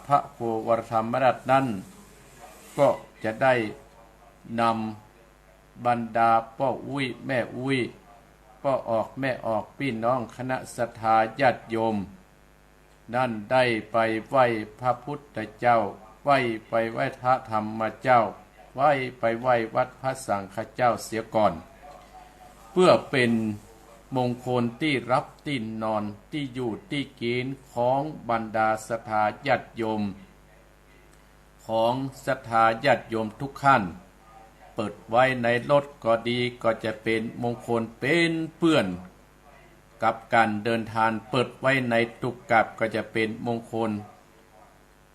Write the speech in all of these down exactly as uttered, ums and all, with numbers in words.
พระโควัลธรรมราชนั้น ก็จะได้นำบรรดาป้ออุ๊ยแม่อุ๊ย ป้อออกแม่ออก ปี้น้องคณะศรัทธาญาติโยม นั้นได้ไปไหว้พระพุทธเจ้า ไหว้ไปไหว้พระธรรมเจ้า ไหว้ไปไหว้วัดพระสังฆเจ้าเสียก่อน เพื่อเป๋นมงคลตี้หลับตี้นอน ตี้อยู่ตี้กิ๋นของบรรดาศรัทธาญาติโยม ของศรัทธาญาติโยมทุกท่าน เปิดไว้ในรถก็ดี ก็จะเป๋นมงคลเป๋นเปื้อน กับก๋านเดินทาง เปิดไว้ในตุ๊กกาบก็จะเป๋นมงคล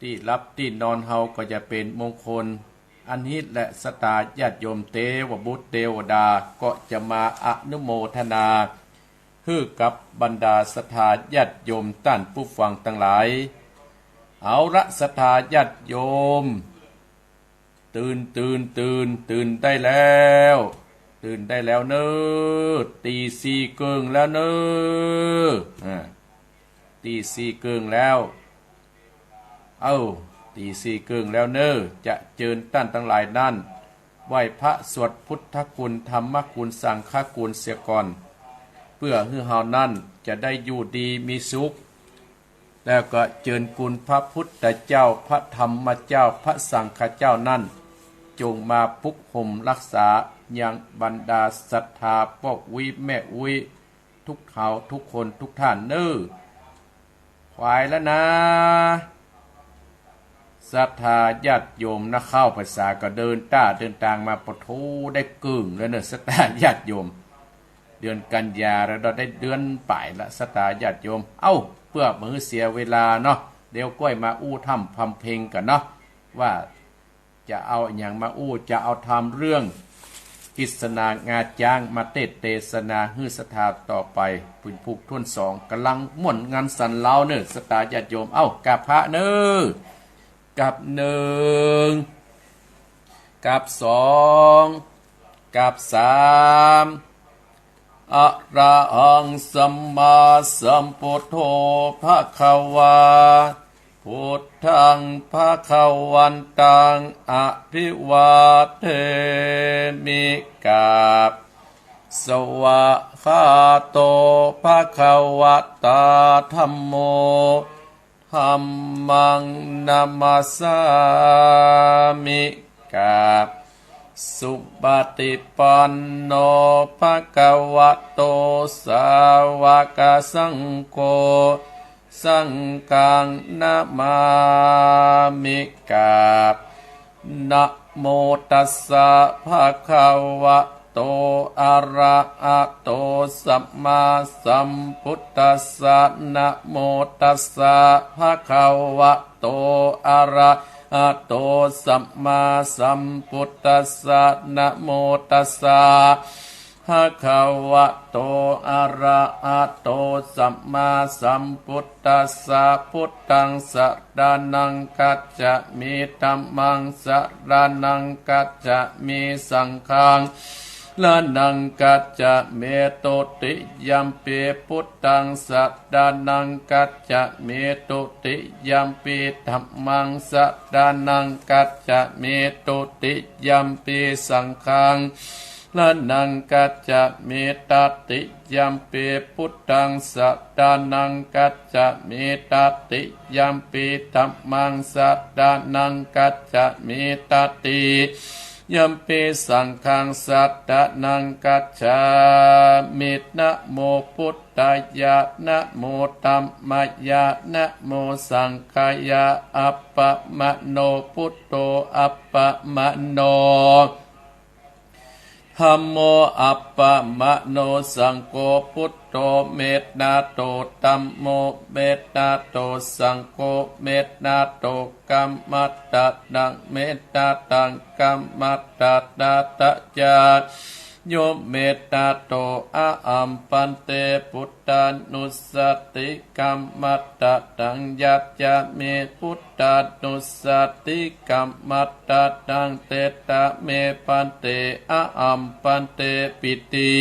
ตี้หลับตี้นอนเฮาก็จะเป๋นมงคล อันนี้แหละศรัทธาญาติโยมเตวบุตรเตวดาก็จะมาอนุโมทนา หื้อกับบรรดาศรัทธาญาติโยมต้านผู้ฟังตังหลาย เอาละศรัทธาญาติโยม ตื่น ตื่น ตื่น ตื่นได้แล้ว ตื่นได้แล้วเน่อ ตีสี่เกิ่งแล้วเน่อ อ่า ตีสี่เกิ่งแล้ว เอ้า ตีสี่เกิ่งแล้วเน่อ จะเจิญต้านตังหลายนั้น ไหว้พระสวดพุทธคุณ ธรรมคุณ สังฆคุณเสียก่อน เพื่อหื้อเฮานั้นจะได้อยู่ดีมีสุข แล้วก็เจิญคุณพระพุทธเจ้า พระธรรมเจ้า พระสังฆเจ้านั้น จงมาปกห่มรักษายังบรรดาศรัทธาป้ออุ๊ยแม่อุ๊ย ทุกเฮาทุกคนทุกท่านเน่อ ขวายแล้วนะ ศรัทธาญาติโยมนะ เข้าพรรษาก็เดินต้าเดินตางมา ปะโธ่ ได้เกิ่งแล้วเน่อ ศรัทธาญาติโยม เดือนกันยาแล้ว ได้เดือนป๋ายละ ศรัทธาญาติโยม เอ้า เพื่อบ่หื้อเสียเวลาเนาะ เดี๋ยวก้อยมาอู้ธรรมพร่ำเพลงกั๋นเนาะ ว่าจะเอาอะหยังมาอู้ จะเอาธรรมเรื่องกฤษณางาจ๊างมาเตศน์เตสนาหื้อศรัทธาต่อไป เป๋นผูกถ้วนสอง ก๋ำลังม่วนงานสันเล้าเน่อ ศรัทธาญาติโยม เอ้า กราบพระเน่อ กราบหนึ่ง กราบสอง กราบสาม อะระหังสัมมาสัมพุทโธ ภะคะวา พุทธัง ภะคะวันตัง อะภิวาเทมิ กราบ สวากขาโต ภะคะวะตา ธัมโม ธัมมัง นะมัสสามิ กราบ สุปฏิปันโน ภะคะวะโต สาวกสังโฆ สังฆัง นะมามิ กราบ นะโมตัสสะ ภะคะวะโต อะระหะโต สัมมาสัมพุทธัสสะ นะโมตัสสะ ภะคะวะโต อะระหะโต สัมมาสัมพุทธัสสะ นะโมตัสสะ ภะคะวะโต อะระหะโต สัมมาสัมพุทธัสสะ พุทธัง สรณัง คัจฉามิ ธัมมัง สรณัง คัจฉามิ สังฆัง สรณัง คัจฉามิ ทุติยัมปิ พุทธัง สรณัง คัจฉามิ ทุติยัมปิ ธัมมัง สรณัง คัจฉามิ ทุติยัมปิ สังฆัง สรณัง คัจฉามิ ตติยัมปิ พุทธัง สรณัง คัจฉามิ ตติยัมปิ ธัมมัง สรณัง คัจฉามิ ตติยัมปิ สังฆัง สรณัง คัจฉามิ นะโมพุทธายะ นะโมธัมมายะ นะโมสังฆายะ อัปปะมะโน พุทโธ อัปปะมะโน ธัมโม อัปปะมะโน สังโฆ พุทโธ เมตตาโต ธัมโม เมตตาโต สังโฆ เมตตาโต กัมมัตตะตัง เมตตาตัง กัมมัตตะตะตะจา โย เมตตาโต อะหัม ภันเต พุทธานุสสติ กัมมัตตะตัง ยัจฉามิ พุทธานุสสติ กัมมัตตะตัง เตตะเม ภันเต อะหัม ภันเต ปิติ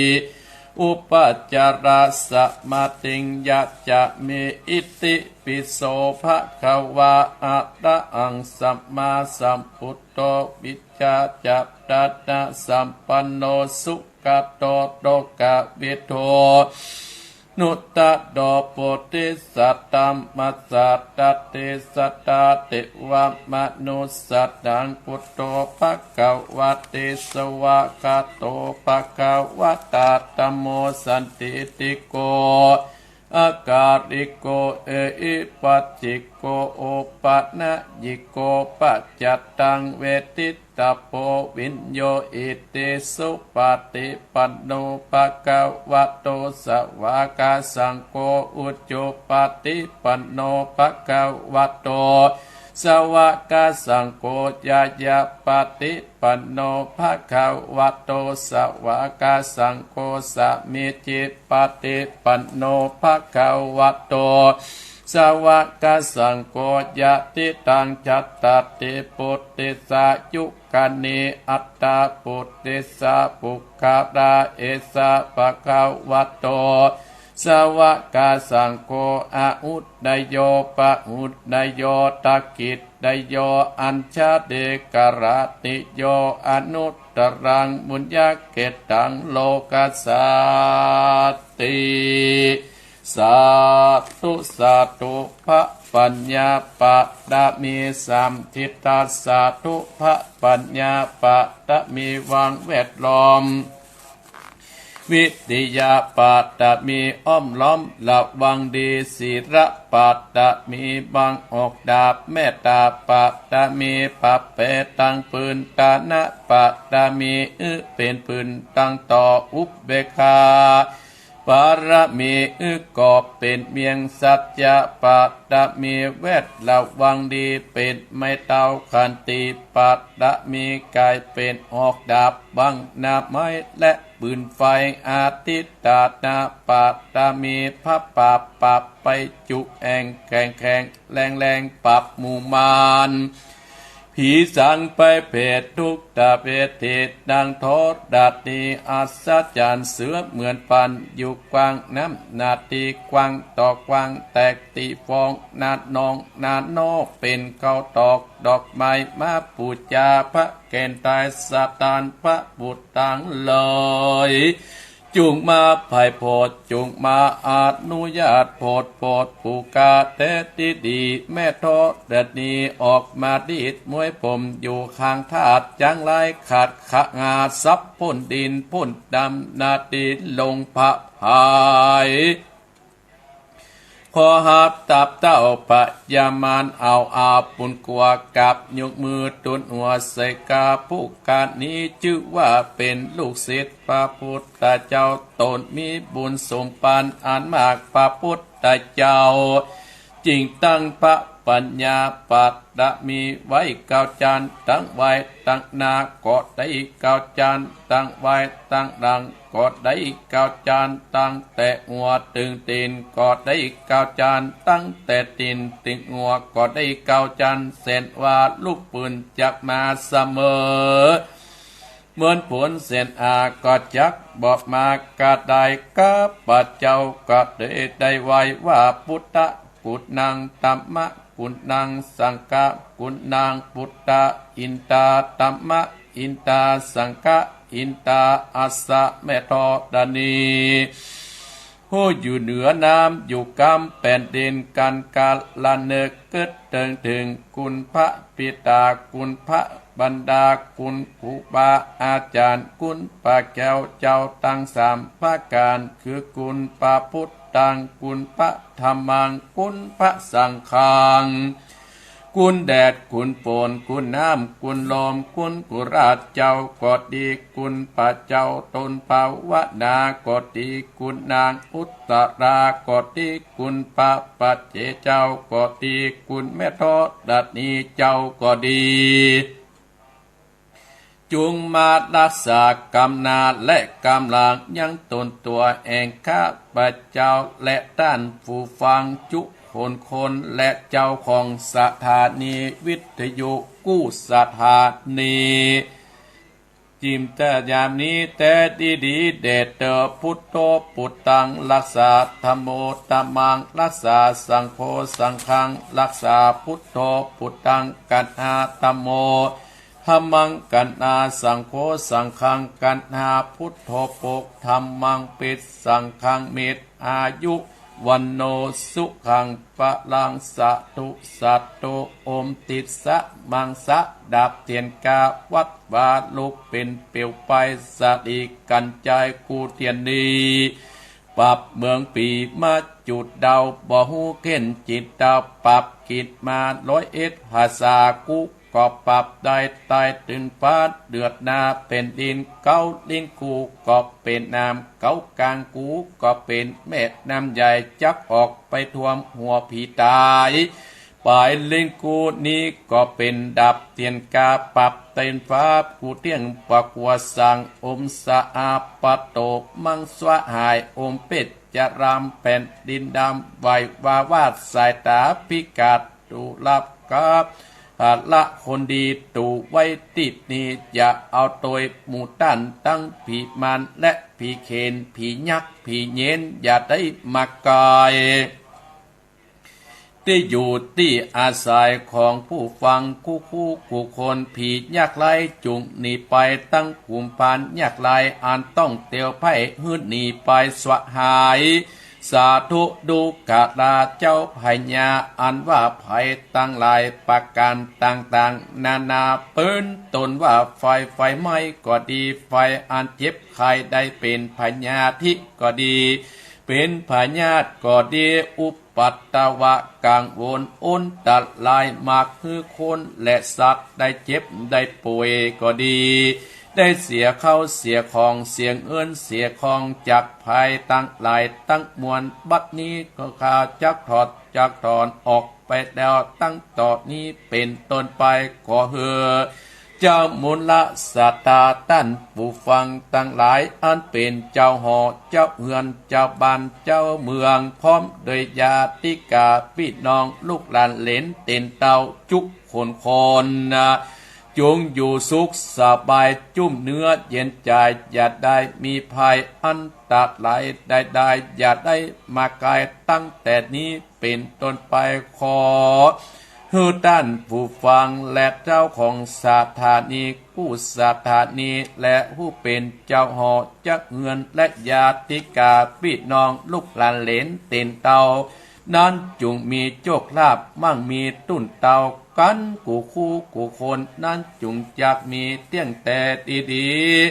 อุปจารสมาธิง ยะจะเม อิติปิโสภะคะวา อะระหังสัมมาสัมพุทโธ วิชชาจะรณะสัมปันโน สุขะโต โลกะวิทู นุตตะโร โพธิสัตว์ ธัมมะสสะ เทสะ เทวะมนุสสะนัง พุทโธภะคะวะติ สวากขาโตภะคะวะตา ธัมโม สันทิฏฐิโก อะกาลิโก เอหิปัสสิโก โอปะนะยิโก ปัจจัตตัง เวทิตตะโพ วิญโญ อิติสุปะฏิปันโน ภะคะวะโต สวากขาสังโฆ อุจุปะฏิปันโน ภะคะวะโต สวากขาสังโฆ ญาณปะฏิปันโน ภะคะวะโต สวากขาสังโฆ สามีจิปะฏิปันโน ภะคะวะโต สวากขาสังโฆ ยะทิตัง ฉัตตาทิ ปุริสายุคานิ อัตถาปุริสาปุคคลา เอสะ ภะคะวะโต สวากขาสังโฆ อาหุเนยโย ปะหุเนยโย ทักขิเนยโย อัญชลีกรณิโย อนุตตรัง ปุญญะเขตตัง โลกัสสาติ สาธุ สาธุ พระปัญญาปะระมีสามทิฏฐา สาธุ พระปัญญาปะระมีวางแวดล้อม วิทยาปะระมีอ้อมล้อมระวังดี ศีลปะระมีบังออกดาบ เมตตาปะระมีปรับแปรตังปืน ทานะปะระมีอื้อเป๋นปืนตังต่อ อุเบกขาปะระมีอื้อกอบเป๋นเมียง สัจจะปะระมีแวดระวังดีเป๋นไม้เท้า ขันติปะระมีก๋ายเป๋นหอกดาบบังหน้าไม้และปืนไฟ อธิฏฐานะปะระมีพระบาปปรับไปจุแอ่งแข็งแข็งแรงแรงปรับหมู่มาร ผีสางไปเปรตทุกประเภท นางธรณีอัศจรรย์ เสือเหมือนปานอยู่กว้าง น้ำนาตีกว้างต่อกว้าง แตกตี้ฟองนาหนองนาหนอ เป๋นข้าวตอกดอกไม้มาปู๋จา พระแก่นตายสถานพระบุตรตังหลาย จุ่งมาไพร่โผด จุ่งมาอนุญาตโผด โผดผู้ข้าแต๊ตี้ดี แม่ธรณีออกมาดีดมวยผมอยู่ข้างธาตุ จั้งไล่ขัดขะงาสับพ่นดินพ่นดำ นาตีลงพระพาย ขอหาบตาบเต้าพญามาร เอาอาบุญกัวกับยกมือตุนหัวใส่กา ผู้ข้านี้จื้อว่าเป๋นลูกศิษย์พระพุทธเจ้า ตนมีบุญสมปานอันมาก พระพุทธเจ้าจึงตั้งพระปัญญาปะระมีไว้เก้าจาน ตั้งไว้ตั้งหน้าก็ได้เก้าจาน ตั้งไว้ตั้งหลังก็ได้เก้าจาน ตั้งแต่หัวเถิงตี๋นก็ได้เก้าจาน ตั้งแต่ตี๋นเถิงหัวก็ได้เก้าจาน แสนว่าลูกปืนจักมาเสมอ เหมือนฝนแสนอาก็จักบ่มากระได้ ข้าพเจ้าก็ได้ ได้ไหว้ว่า พุทธะ กุณัง ธัมมะ กุณัง สังฆะ กุณัง พุทธะ อินทา ธัมมะ อินทา สังฆะ อินทา อัสสะ แม่ธรณี ผู้อยู่เหนือน้ำอยู่กำแผ่นดิน กันกาละเนิกเกิดเถิงเถิง คุณพระบิดา คุณพระมารดา คุณครูบาอาจารย์ คุณพระแก้วเจ้าตังสามประก๋าน คือคุณพระพุทธัง คุณพระธัมมัง คุณพระสังฆัง คุณแดด คุณฝน คุณน้ำ คุณลม คุณกุราชเจ้าก็ดี คุณพระเจ้าตนภาวนาก็ดี คุณนางอุตตราก็ดี คุณพระปัจเจกเจ้าก็ดี คุณแม่ธรณีเจ้าก็ดี จุ่งมารักษากำหน้าและกำหลังยังตนตั๋วแห่งข้าพเจ้าและต้านผู้ฟังจุคนคน และเจ้าของสถานีวิทยุกู้สถานี จิ่มจะยามนี้แต๊ดีๆ แด่เต๊อะ พุทโธ ปุตตัง รักษา ธัมโม ธัมมัง รักษา สังโฆ สังฆัง รักษา พุทโธ ปุตตัง กัณหา ธัมโม ธัมมัง กัณหา สังโฆ สังฆัง กัณหา พุทโธ ปก ธัมมัง ปิด สังฆัง มิด อายุ วัณโณ สุขัง พลัง สาธุ สาธุ อมติสสะ มังสะ ดับเตียนกา วัตวาลุกเป๋นเปลวไฟ สะดีกั๋นจาย กู้เตียนนี้ ปรับเมืองปี๋มาจุดเดา บ่ฮู้เข็นจิตเดา ปรับกิ๋ดมาร้อยเอ็ดภาษา กู้ก็ปรับได้ ใต้ตื่นฟ้า เดือดหน้าแผ่นดิน เก๊าลิ้นกู้ก็เป๋นน้ำ เก๊ากลางกู้ก็เป๋นแม่น้ำใหญ่ จักออกไปท่วมหัวผีต๋าย ป๋ายลิ้นกู้นี้ก็เป๋นดับเตียนกา ปรับเตียนฟ้า กู้เตี้ยงปะกัวสัง อมสะอาปะโต มังสวะหาย อมเปชจราม แผ่นดินดำ ไหววาวาด สายต๋าพิกาด ตุลับกับ หาละคนดี ตู่ไว้ตี้นี้ อย่าเอาตวยหมู่ต้าน ตึงผีมารและผีเขน ผียักษ์ ผีเณร อย่าได้มาใก้ ตี้อยู่ตี้อาศัยของผู้ฟังกู้คู่กู้คน ผียักษ์ร้ายจุ่งหนีไป ตึงกุมภารยักษ์ร้าย อันต้องเตียวไพร่หื้อหนีไปสวะหาย สาธุ ดูกราเจ้าพญา อันว่าภัยตังหลายประก๋านต่างๆ นานา เปิ้นต้นว่าไฟ ไฟไหม้ก็ดี ไฟอันเจ็บไข้ได้เป๋นพยาธิก็ดี เป๋นพยาธิก็ดี อุปัตตวะกังวล อันตรายมาก หื้อคนและสัตว์ได้เจ็บได้ป่วยก็ดี ได้เสียเข้าเสียของ เสียเงินเสียคอง จากภัยตังหลายตังมวล บัดนี้ก็ข้าจักถอดจักถอนออกไปแล้ว ตั้งต่อนี้เป๋นต้นไป ขอเฮอ เจ้ามูลศรัทธาต้านผู้ฟังตังหลาย อันเป๋นเจ้าหอเจ้าเฮือนเจ้าบ้านเจ้าเมือง พร้อมโดยญาติกาปี้น้องลูกหลานเหลนเตียนเต้าจุกคนคนนะ จงอยู่สุขสบายจุ่มเนื้อเย็นใจ๋ อย่าได้มีภัยอันตรายใดๆ อย่าได้มาใก้ ตั้งแต่นี้เป๋นต้นไป ขอ หื้อต้านผู้ฟังและเจ้าของสถานี กู้สถานี และผู้เป๋นเจ้าหอเจ้าเฮือน และญาติกาปี้น้องลูกหลานเหลนเตียนเต้า นั้นจุ่งมีโจคลาภมั่งมีตุ้นเต้ากั๋นกู้คู่กู้คน นั้นจุ่งจักมีเตี้ยงแต่ดี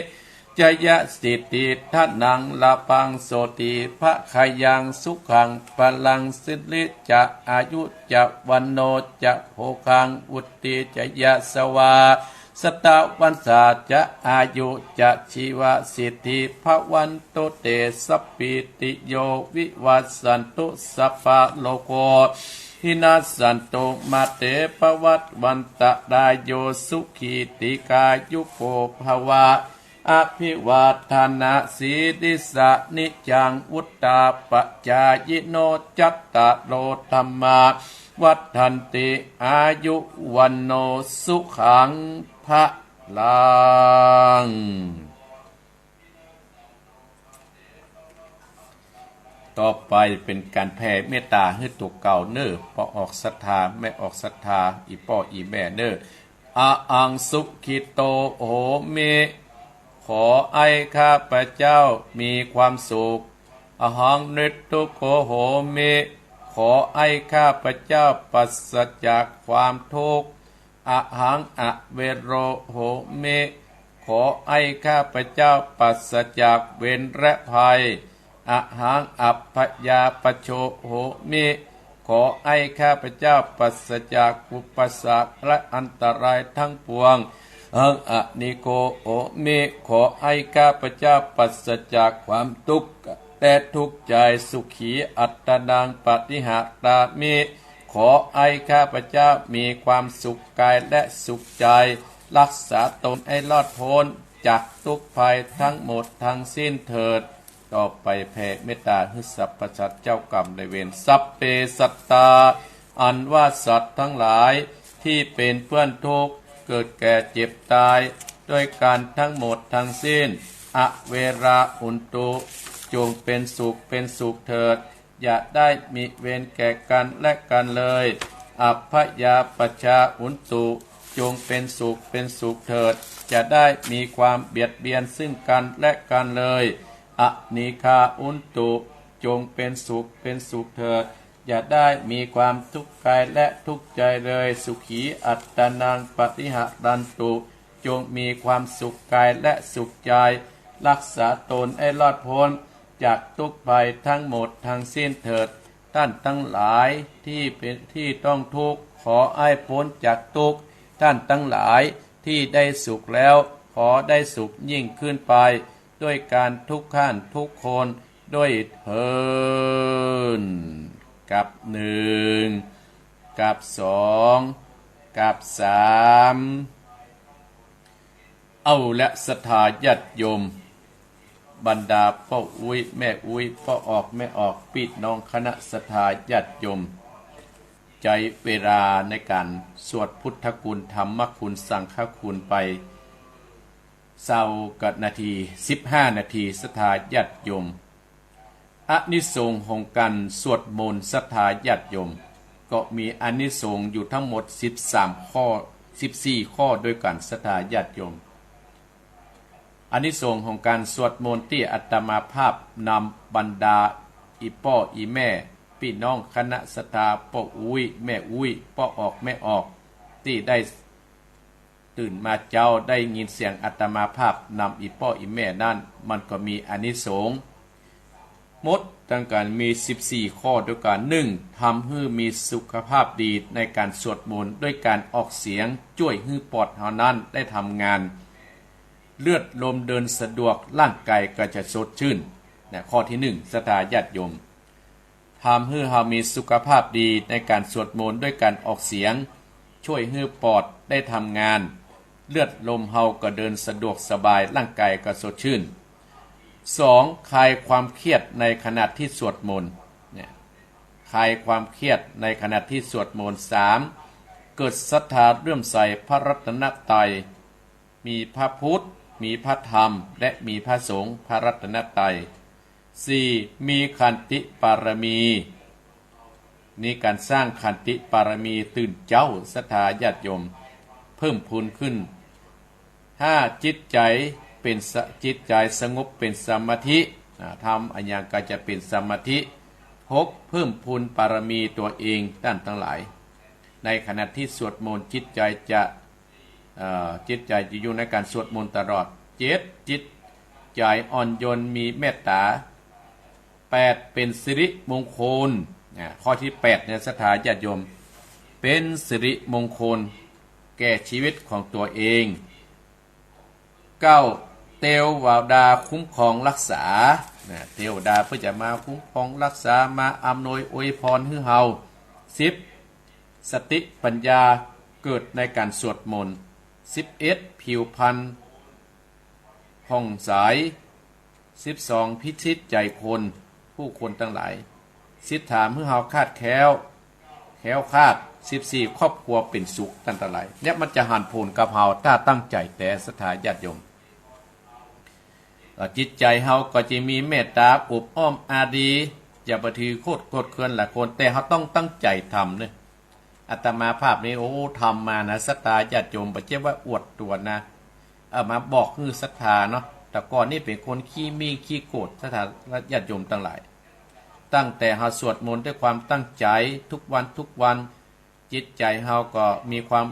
ๆ จยสิทธิ ธนัง ลาภัง โสติ ภะคะยัง สุขัง พลัง สิริ จะ อายุ จะ วัณโณ จะ โภคัง วุตติ จะ ยะสวา สะตะวัสสา จะ อายุ จะ ชีวะสิทธิ ภะวันตุ เต สัพพีติโย วิวัสสันตุ สัพพะโรโค วินัสสันตุ มา เต ภะวัตวันตะราโย สุขี ตีฆายุโก ภะวะ อภิวาทะนะสีลิสสะ นิจจัง วุฑฒาปะจายิโน จัตตาโร ธัมมา วัฑฒันติ อายุ วัณโณ สุขัง พะลัง ต่อไปเป๋นก๋านแผ่เมตต๋าหื้อตั๋วเก่าเน่อ ป้อออกศรัทธา แม่ออกศรัทธา อี่ป้ออี่แม่เน่อ อะหัง สุขิโต โหมิ ขอให้ข้าพเจ้ามีความสุข อะหัง นิทุกโข โหมิ ขอให้ข้าพเจ้าปราศจากความทุกข์ อะหัง อะเวโร โหมิ ขอให้ข้าพเจ้าปราศจากเวรและภัย อะหัง อัพพยาปโช โหมิ ขอให้ข้าพเจ้าปราศจากอุปสรรคและอันตรายทั้งปวง อะหัง อะนิโก โหมิ ขอให้ข้าพเจ้าปราศจากความทุกข์และทุกข์ใจ สุขี อัตตานัง ปะฏิหะรามิ ขอให้ข้าพเจ้ามีความสุขกายและสุขใจ รักษาตนให้รอดพ้นจากทุกข์ภัยทั้งหมดทั้งสิ้นเถิด ต่อไปแผ่เมตต๋าหื้อสรรพสัตว์เจ้ากรรมนายเวร สัพเพสัตตา อันว่าสัตว์ทั้งหลายที่เป็นเพื่อนทุกข์ เกิดแก่เจ็บตาย ด้วยกันทั้งหมดทั้งสิ้น อะเวรา หุนตุ จงเป็นสุขเป็นสุขเถิด อย่าได้มีเวรแก่กันและกันเลย อัพพยาปัชชา หุนตุ จงเป็นสุขเป็นสุขเถิด อย่าได้มีความเบียดเบียนซึ่งกันและกันเลย อนีฆา หุนตุ จงเป็นสุขเป็นสุขเถิด อย่าได้มีความทุกข์กายและทุกข์ใจเลย สุขีอัตตานัง ปฏิหะรันตุ จงมีความสุขกายและสุขใจ รักษาตนให้รอดพ้นจากทุกข์ภัยทั้งหมดทั้งสิ้นเถิด ท่านทั้งหลายที่เป็นที่ต้องทุกข์ ขอให้พ้นจากทุกข์ ท่านทั้งหลายที่ได้สุขแล้ว ขอได้สุขยิ่งขึ้นไป ด้วยกันทุกท่านทุกคนด้วยเทอญ กับหนึ่ง กับสอง กับสาม เอาละศรัทธาญาติโยม บรรดาป้ออุ๊ยแม่อุ๊ย ป้อออกแม่ออก ปี้น้องคณะศรัทธาญาติโยม ใจ๊เวลาในก๋านสวดพุทธคุณ ธรรมคุณ สังฆคุณไป ซาวกว่านาที สิบห้านาที ศรัทธาญาติโยม อานิสงส์ของก๋านสวดมนต์ ศรัทธาญาติโยม ก็มีอานิสงส์อยู่ทั้งหมด สิบสามข้อ สิบสี่ข้อด้วยกั๋น ศรัทธาญาติโยม อานิสงส์ของก๋านสวดมนต์ตี้อาตมาภาพนำบรรดาอี่ป้ออี่แม่ ปี้น้องคณะศรัทธา ป้ออุ๊ยแม่อุ๊ย ป้อออกแม่ออก ตี้ได้ ตื่นมาเจ๊าได้ยินเสียงอาตมาภาพนำอี่ป้ออี่แม่นั้น มันก็มีอานิสงส์หมดตังก๋านมีสิบสี่ข้อด้วยกั๋น หนึ่ง ทำหื้อมีสุขภาพดีในก๋านสวดมนต์ ด้วยก๋านออกเสียงจ้วยหื้อปอดเฮานั้นได้ทำงาน เลือดลมเดินสะดวก ร่างกายก็จะสดชื่น นะ ข้อตี้หนึ่ง ศรัทธาญาติโยม ทำหื้อเฮามีสุขภาพดีในก๋านสวดมนต์ ด้วยก๋านออกเสียงจ้วยหื้อปอดได้ทำงาน เลือดลมเฮาก็เดินสะดวกสบาย ร่างกายก็สดชื่น สอง คลายความเครียดในขณะตี้สวดมนต์ เนี่ย คลายความเครียดในขณะตี้สวดมนต์ สาม เกิดศรัทธาเลื่อมใสพระรัตนตรัย มีพระพุทธ มีพระธรรม และมีพระสงฆ์ พระรัตนตรัย สี่ มีขันติปารมี นี่ก๋านสร้างขันติปารมีตื่นเจ๊า ศรัทธาญาติโยม เพิ่มพูนขึ้น ห้า จิตใจ๋เป๋นส- จิตใจ๋สงบเป๋นสมาธิ อ่า ทำอะหยังก็จะเป๋นสมาธิ หก เพิ่มพูนปารมีตั๋วเอง ต้านตังหลาย ในขณะตี้สวดมนต์ จิตใจ๋จะ เอ่อ จิตใจ๋จะอยู่ในก๋านสวดมนต์ตลอด เจ็ด จิตใจ๋อ่อนโยนมีเมตต๋า แปด เป๋นสิริมงคล อ่า ข้อตี้แปดเนี่ย ศรัทธาญาติโยม เป๋นสิริมงคลแก่ชีวิตของตั๋วเอง เก้า เตวดาคุ้มครองฮักษา นะ เตวดาเปิ้นจะมาคุ้มครองฮักษา มาอำนวยอวยพรหื้อเฮา สิบ สติปัญญาเกิดในก๋านสวดมนต์ สิบเอ็ด ผิวพรรณผ่องใส สิบสอง พิชิตใจ๋คน ผู้คนตังหลาย สิบสาม หื้อเฮาคลาดแคล้ว แคล้วคลาด สิบสี่ ครอบครัวเป๋นสุข ต้านตังหลาย เนี่ยมันจะหันผลกับเฮา ถ้าตั้งใจ๋แต๊ ศรัทธาญาติโยม เอ่อ จิตใจ๋เฮาก็จะมีเมตต๋าอบอ้อมอารี อย่าไปถือโทษโกรธเคืองละคน แต่เฮาต้องตั้งใจ๋ทำเน่อ อาตมาภาพนี่ โอ้ ทำมานะ ศรัทธาญาติโยม บ่ใจ้ว่าอวดตั๋วนะ เอามาบอกหื้อศรัทธาเนาะ แต่ก่อนนี่เป๋นคนขี้มิ่งขี้โกรธ ศรัทธาญาติโยมตังหลาย ตั้งแต่เฮาสวดมนต์ด้วยความตั้งใจ๋ทุกวันทุกวัน จิตใจ๋เฮาก็มีความ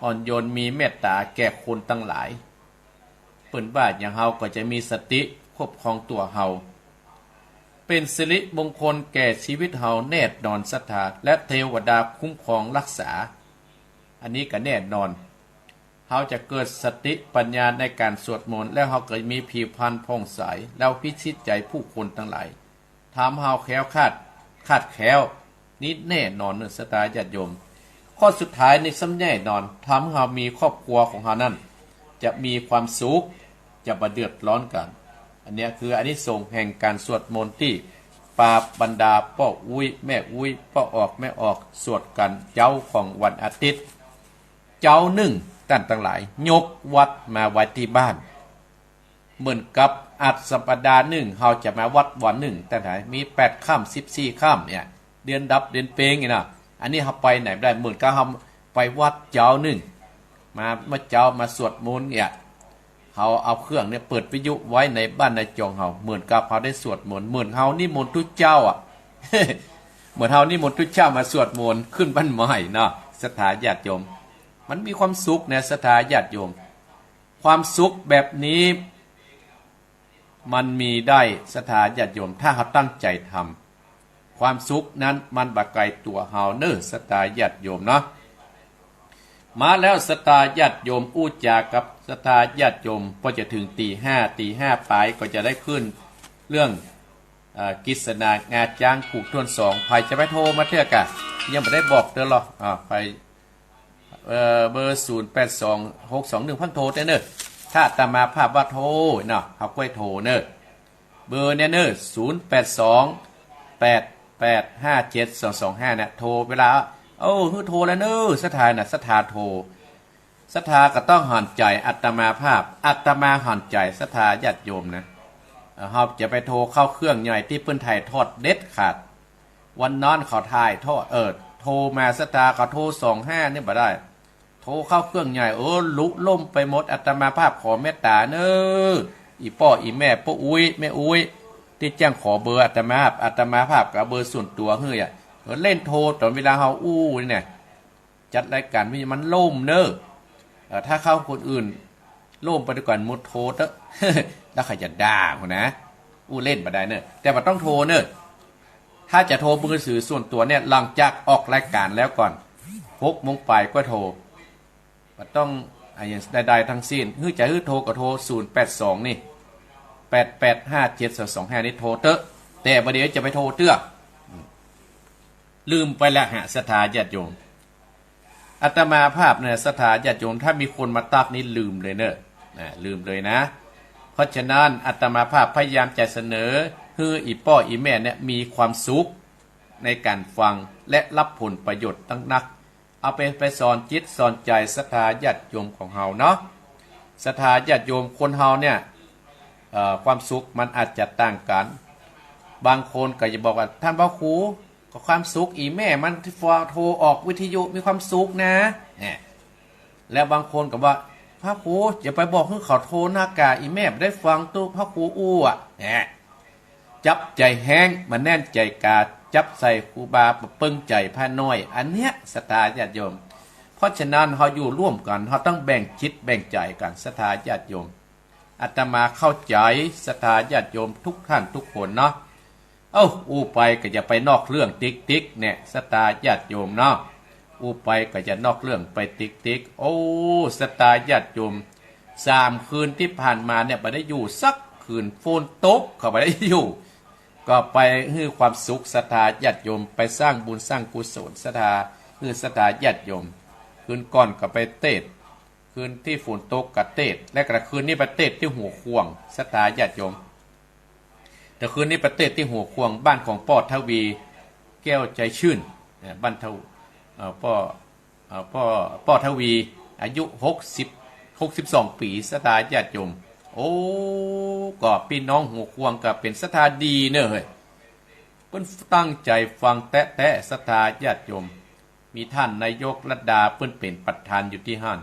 อ่อนโยน มีเมตต๋าแก่คนตังหลาย เปิ้นว่าหยังเฮาก็จะมีสติควบครองตั๋วเฮา เป๋นสิริมงคลแก่ชีวิตเฮาแน่นอนศรัทธา และเตวดาคุ้มครองฮักษา อันนี้ก็แน่นอน เฮาจะเกิดสติปัญญาในก๋านสวดมนต์ แล้วเฮาก็มีผิวพรรณผ่องใส แล้วพิชิตใจ๋ผู้คนตังหลาย ทำเฮาแคล้วคลาด คลาดแคล้ว นี่แน่นอนเน่อ ศรัทธาญาติโยม ข้อสุดท้ายนี่ซ้ำแน่นอน ทำหื้อเฮามีครอบครัวของเฮานั้น จะมีความสุข จะบ่เดือดร้อนกั๋น อันเนี้ยคืออานิสงส์แห่งก๋านสวดมนต์ตี้ปาบรรดาป้ออุ๊ยแม่อุ๊ย ป้อออกแม่ออก สวดกั๋นเจ๊าของวันอาทิตย์ เจ๊านึ่ง ต้านตังหลาย ยกวัดมาไว้ตี้บ้าน เหมือนกับอาทิตย์สัปดาห์นึ่ง เฮาจะมาวัดวันนึ่ง ต้านตังหลาย มีแปดค่ำ สิบสี่ค่ำเนี่ย เดือนดับเดือนเพ็งเนี่ยนะ อันนี้เฮาไปไหนบ่ได้ เหมือนกับเฮาไปวัดเจ๊านึ่ง มา เมื่อเจ๊ามาสวดมนต์เนี่ย เฮาเอาเครื่องเนี่ยเปิดวิทยุไว้ในบ้านในจองเฮา เหมือนกับเฮาได้สวดมนต์ เหมือนเฮานิมนต์ตุ๊เจ้าอะ เหมือนเฮานิมนต์ตุ๊เจ้ามาสวดมนต์ขึ้นบ้านใหม่เนาะ ศรัทธาญาติโยม มันมีความสุขนะ ศรัทธาญาติโยม ความสุขแบบนี้ มันมีได้ ศรัทธาญาติโยม ถ้าเฮาตั้งใจ๋ทำ ความสุขนั้นมันบ่ไก๋ตั๋วเฮาเน่อ ศรัทธาญาติโยมเนาะ มาแล้ว ศรัทธาญาติโยม อู้จ๋ากับศรัทธาญาติโยม พอจะเถิงตีห้า ตีห้าปายก็จะได้ขึ้นเรื่อง เอ่อ กฤษณางาจ๊างผูกถ้วนสอง ใผจะไปโทรมาเตื้อกะ ยังบ่ได้บอกเตื้อหรอก อ่า ใผ เอ่อ เบอร์ ศูนย์แปดสอง หกสองหนึ่ง ฟั่งโทรเตื้อเน่อ ถ้าอาตมาภาพว่าโทรเนาะ เฮาก้อยโทรเน่อ เบอร์เนี่ยเน่อ ศูนย์แปดสอง แปดแปดห้าเจ็ดสองสองห้า เนี่ย โทรเวลา โอ้ หื้อโทรแล้วเน่อ ศรัทธาน่ะ ศรัทธาโทร ศรัทธาก็ต้องหันใจ๋อาตมาภาพ อาตมาหันใจ๋ศรัทธาญาติโยมนะ เอ่อ เฮาจะไปโทรเข้าเครื่องใหญ่ตี้เปิ้นถ่ายทอดเด็ดขาด วันนั้นเขาถ่ายทอด เออ โทรมา ศรัทธาเขาโทรสองห้าเนี่ยบ่ได้ โทรเข้าเครื่องใหญ่ เออ ลุล่มไปหมด อาตมาภาพขอเมตต๋าเน่อ อี่ป้ออี่แม่ ป้ออุ๊ย แม่อุ๊ย ตี้แจ้งขอเบอร์อาตมาภาพ อาตมาภาพก็เอาเบอร์ส่วนตั๋วหื้ออะ เออ เล่นโทรต๋อนเวลาเฮาอู้นี่แหละ จัดรายก๋านมีมันล่มเน่อ เอ่อ ถ้าเข้าคนอื่นล่มไปดีกว่า หมดโทรเต๊อะ แล้วเขาจะด่าหั้นนะ อู้เล่นบ่ได้เน่อ แต่บ่ต้องโทรเน่อ ถ้าจะโทรมือถือส่วนตั๋วเนี่ย หลังจากออกรายก๋านแล้วก่อน หกโมงปายก็โทร บ่ต้องอะหยังใดๆ ทั้งสิ้น หื้อจะหื้อโทรก็โทร ศูนย์แปดสอง นี่ แปดแปดห้าเจ็ดสองสองห้า นี่โทรเต๊อะ แต่บ่าเดี๋ยวจะไปโทรเตื้อ ลืมไปแล้วฮะ ศรัทธาญาติโยม อาตมาภาพเนี่ย ศรัทธาญาติโยม ถ้ามีคนมาตั๊กนี่ลืมเลยเน่อ นะ ลืมเลยนะ เพราะฉะนั้นอาตมาภาพพยายามจะเสนอหื้ออี่ป้ออี่แม่เนี่ยมีความสุขในก๋านฟัง และรับผลประโยชน์ตั้งนัก เอาไป ไปสอนจิตสอนใจ๋ศรัทธาญาติโยมของเฮาเนาะ ศรัทธาญาติโยมคนเฮาเนี่ย เอ่อ ความสุขมันอาจจะต่างกั๋น บางคนก็จะบอกว่า ต้านพระครู ก็ความสุขอี่แม่มันโทรออกวิทยุมีความสุขนะ เนี่ย แล้วบางคนก็ว่า พระครูอย่าไปบอกหื้อเขาโทรนักก่า อี่แม่บ่ได้ฟังตุ๊พระครูอู้อะ เนี่ย จับใจ๋แฮ้ง บ่แน่นใจ๋กา จับใส่ครูบาบ่เปิงใจ๋พระน้อย อันเนี้ยศรัทธาญาติโยม เพราะฉะนั้นเฮาอยู่ร่วมกั๋น เฮาต้องแบ่งจิตแบ่งใจ๋กั๋น ศรัทธาญาติโยม อาตมาเข้าใจ๋ศรัทธาญาติโยมทุกท่านทุกคนเนาะ เอ้า อู้ไปก็จะไปนอกเรื่องติ๊กๆ เนี่ย ศรัทธาญาติโยมเนาะ อู้ไปก็จะนอกเรื่องไปติ๊กๆ โอ้ ศรัทธาญาติโยม สามคืนตี้ผ่านมาเนี่ย บ่ได้อยู่สักคืน ฝนตกก็บ่ได้อยู่ ก็ไปหื้อความสุขศรัทธาญาติโยม ไปสร้างบุญสร้างกุศลศรัทธา หื้อศรัทธาญาติโยม คืนก่อนก็ไปเตสน์ คืนตี้ฝนตกก็เตสน์ และก็คืนนี้ไปเตสน์ตี้หัวข่วง ศรัทธาญาติโยม แต่คืนนี้ไปเตสน์ตี้หัวข่วง บ้านของป้อทวี แก้วใจชื่น เอ่อ บ้านทว- เอ่อ ป้อ เอ่อ ป้อ ป้อทวี อายุหกสิบ หกสิบสองปี๋ ศรัทธาญาติโยม โอ้ ก็ปี้น้องหัวข่วงก็เป๋นศรัทธาดีเน่อเฮ้ย เปิ้นตั้งใจ๋ฟังแต๊ๆ ศรัทธาญาติโยม มีต้านนายกลัดดาเปิ้นเป๋นประธานอยู่ตี้หั้น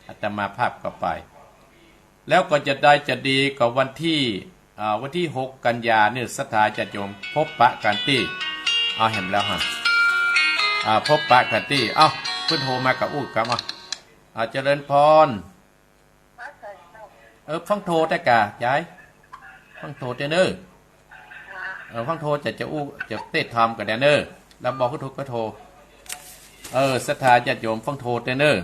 อาตมาภาพก็ไป แล้วก็จะได้จะดีก็วันตี้ อ่า วันตี้หกกันยานี่ ศรัทธาญาติโยม พบปะกั๋นตี้ เอาแหมแล้วฮะ อ่า พบปะกั๋นตี้ เอ้า เปิ้นโทรมาก็อู้กำ อ่ะ อ่า เจริญพร เออ ฟั่งโทรเตื้อกะ ยาย ฟั่งโทรเตื้อเน่อ เออ ฟั่งโทรจะ จะอู้ จะเตสน์ธรรมกั๋นแดเน่อ แล้วบอกหื้อถูกก็โทร เออ ศรัทธาญาติโยม ฟั่งโทรเตื้อเน่อ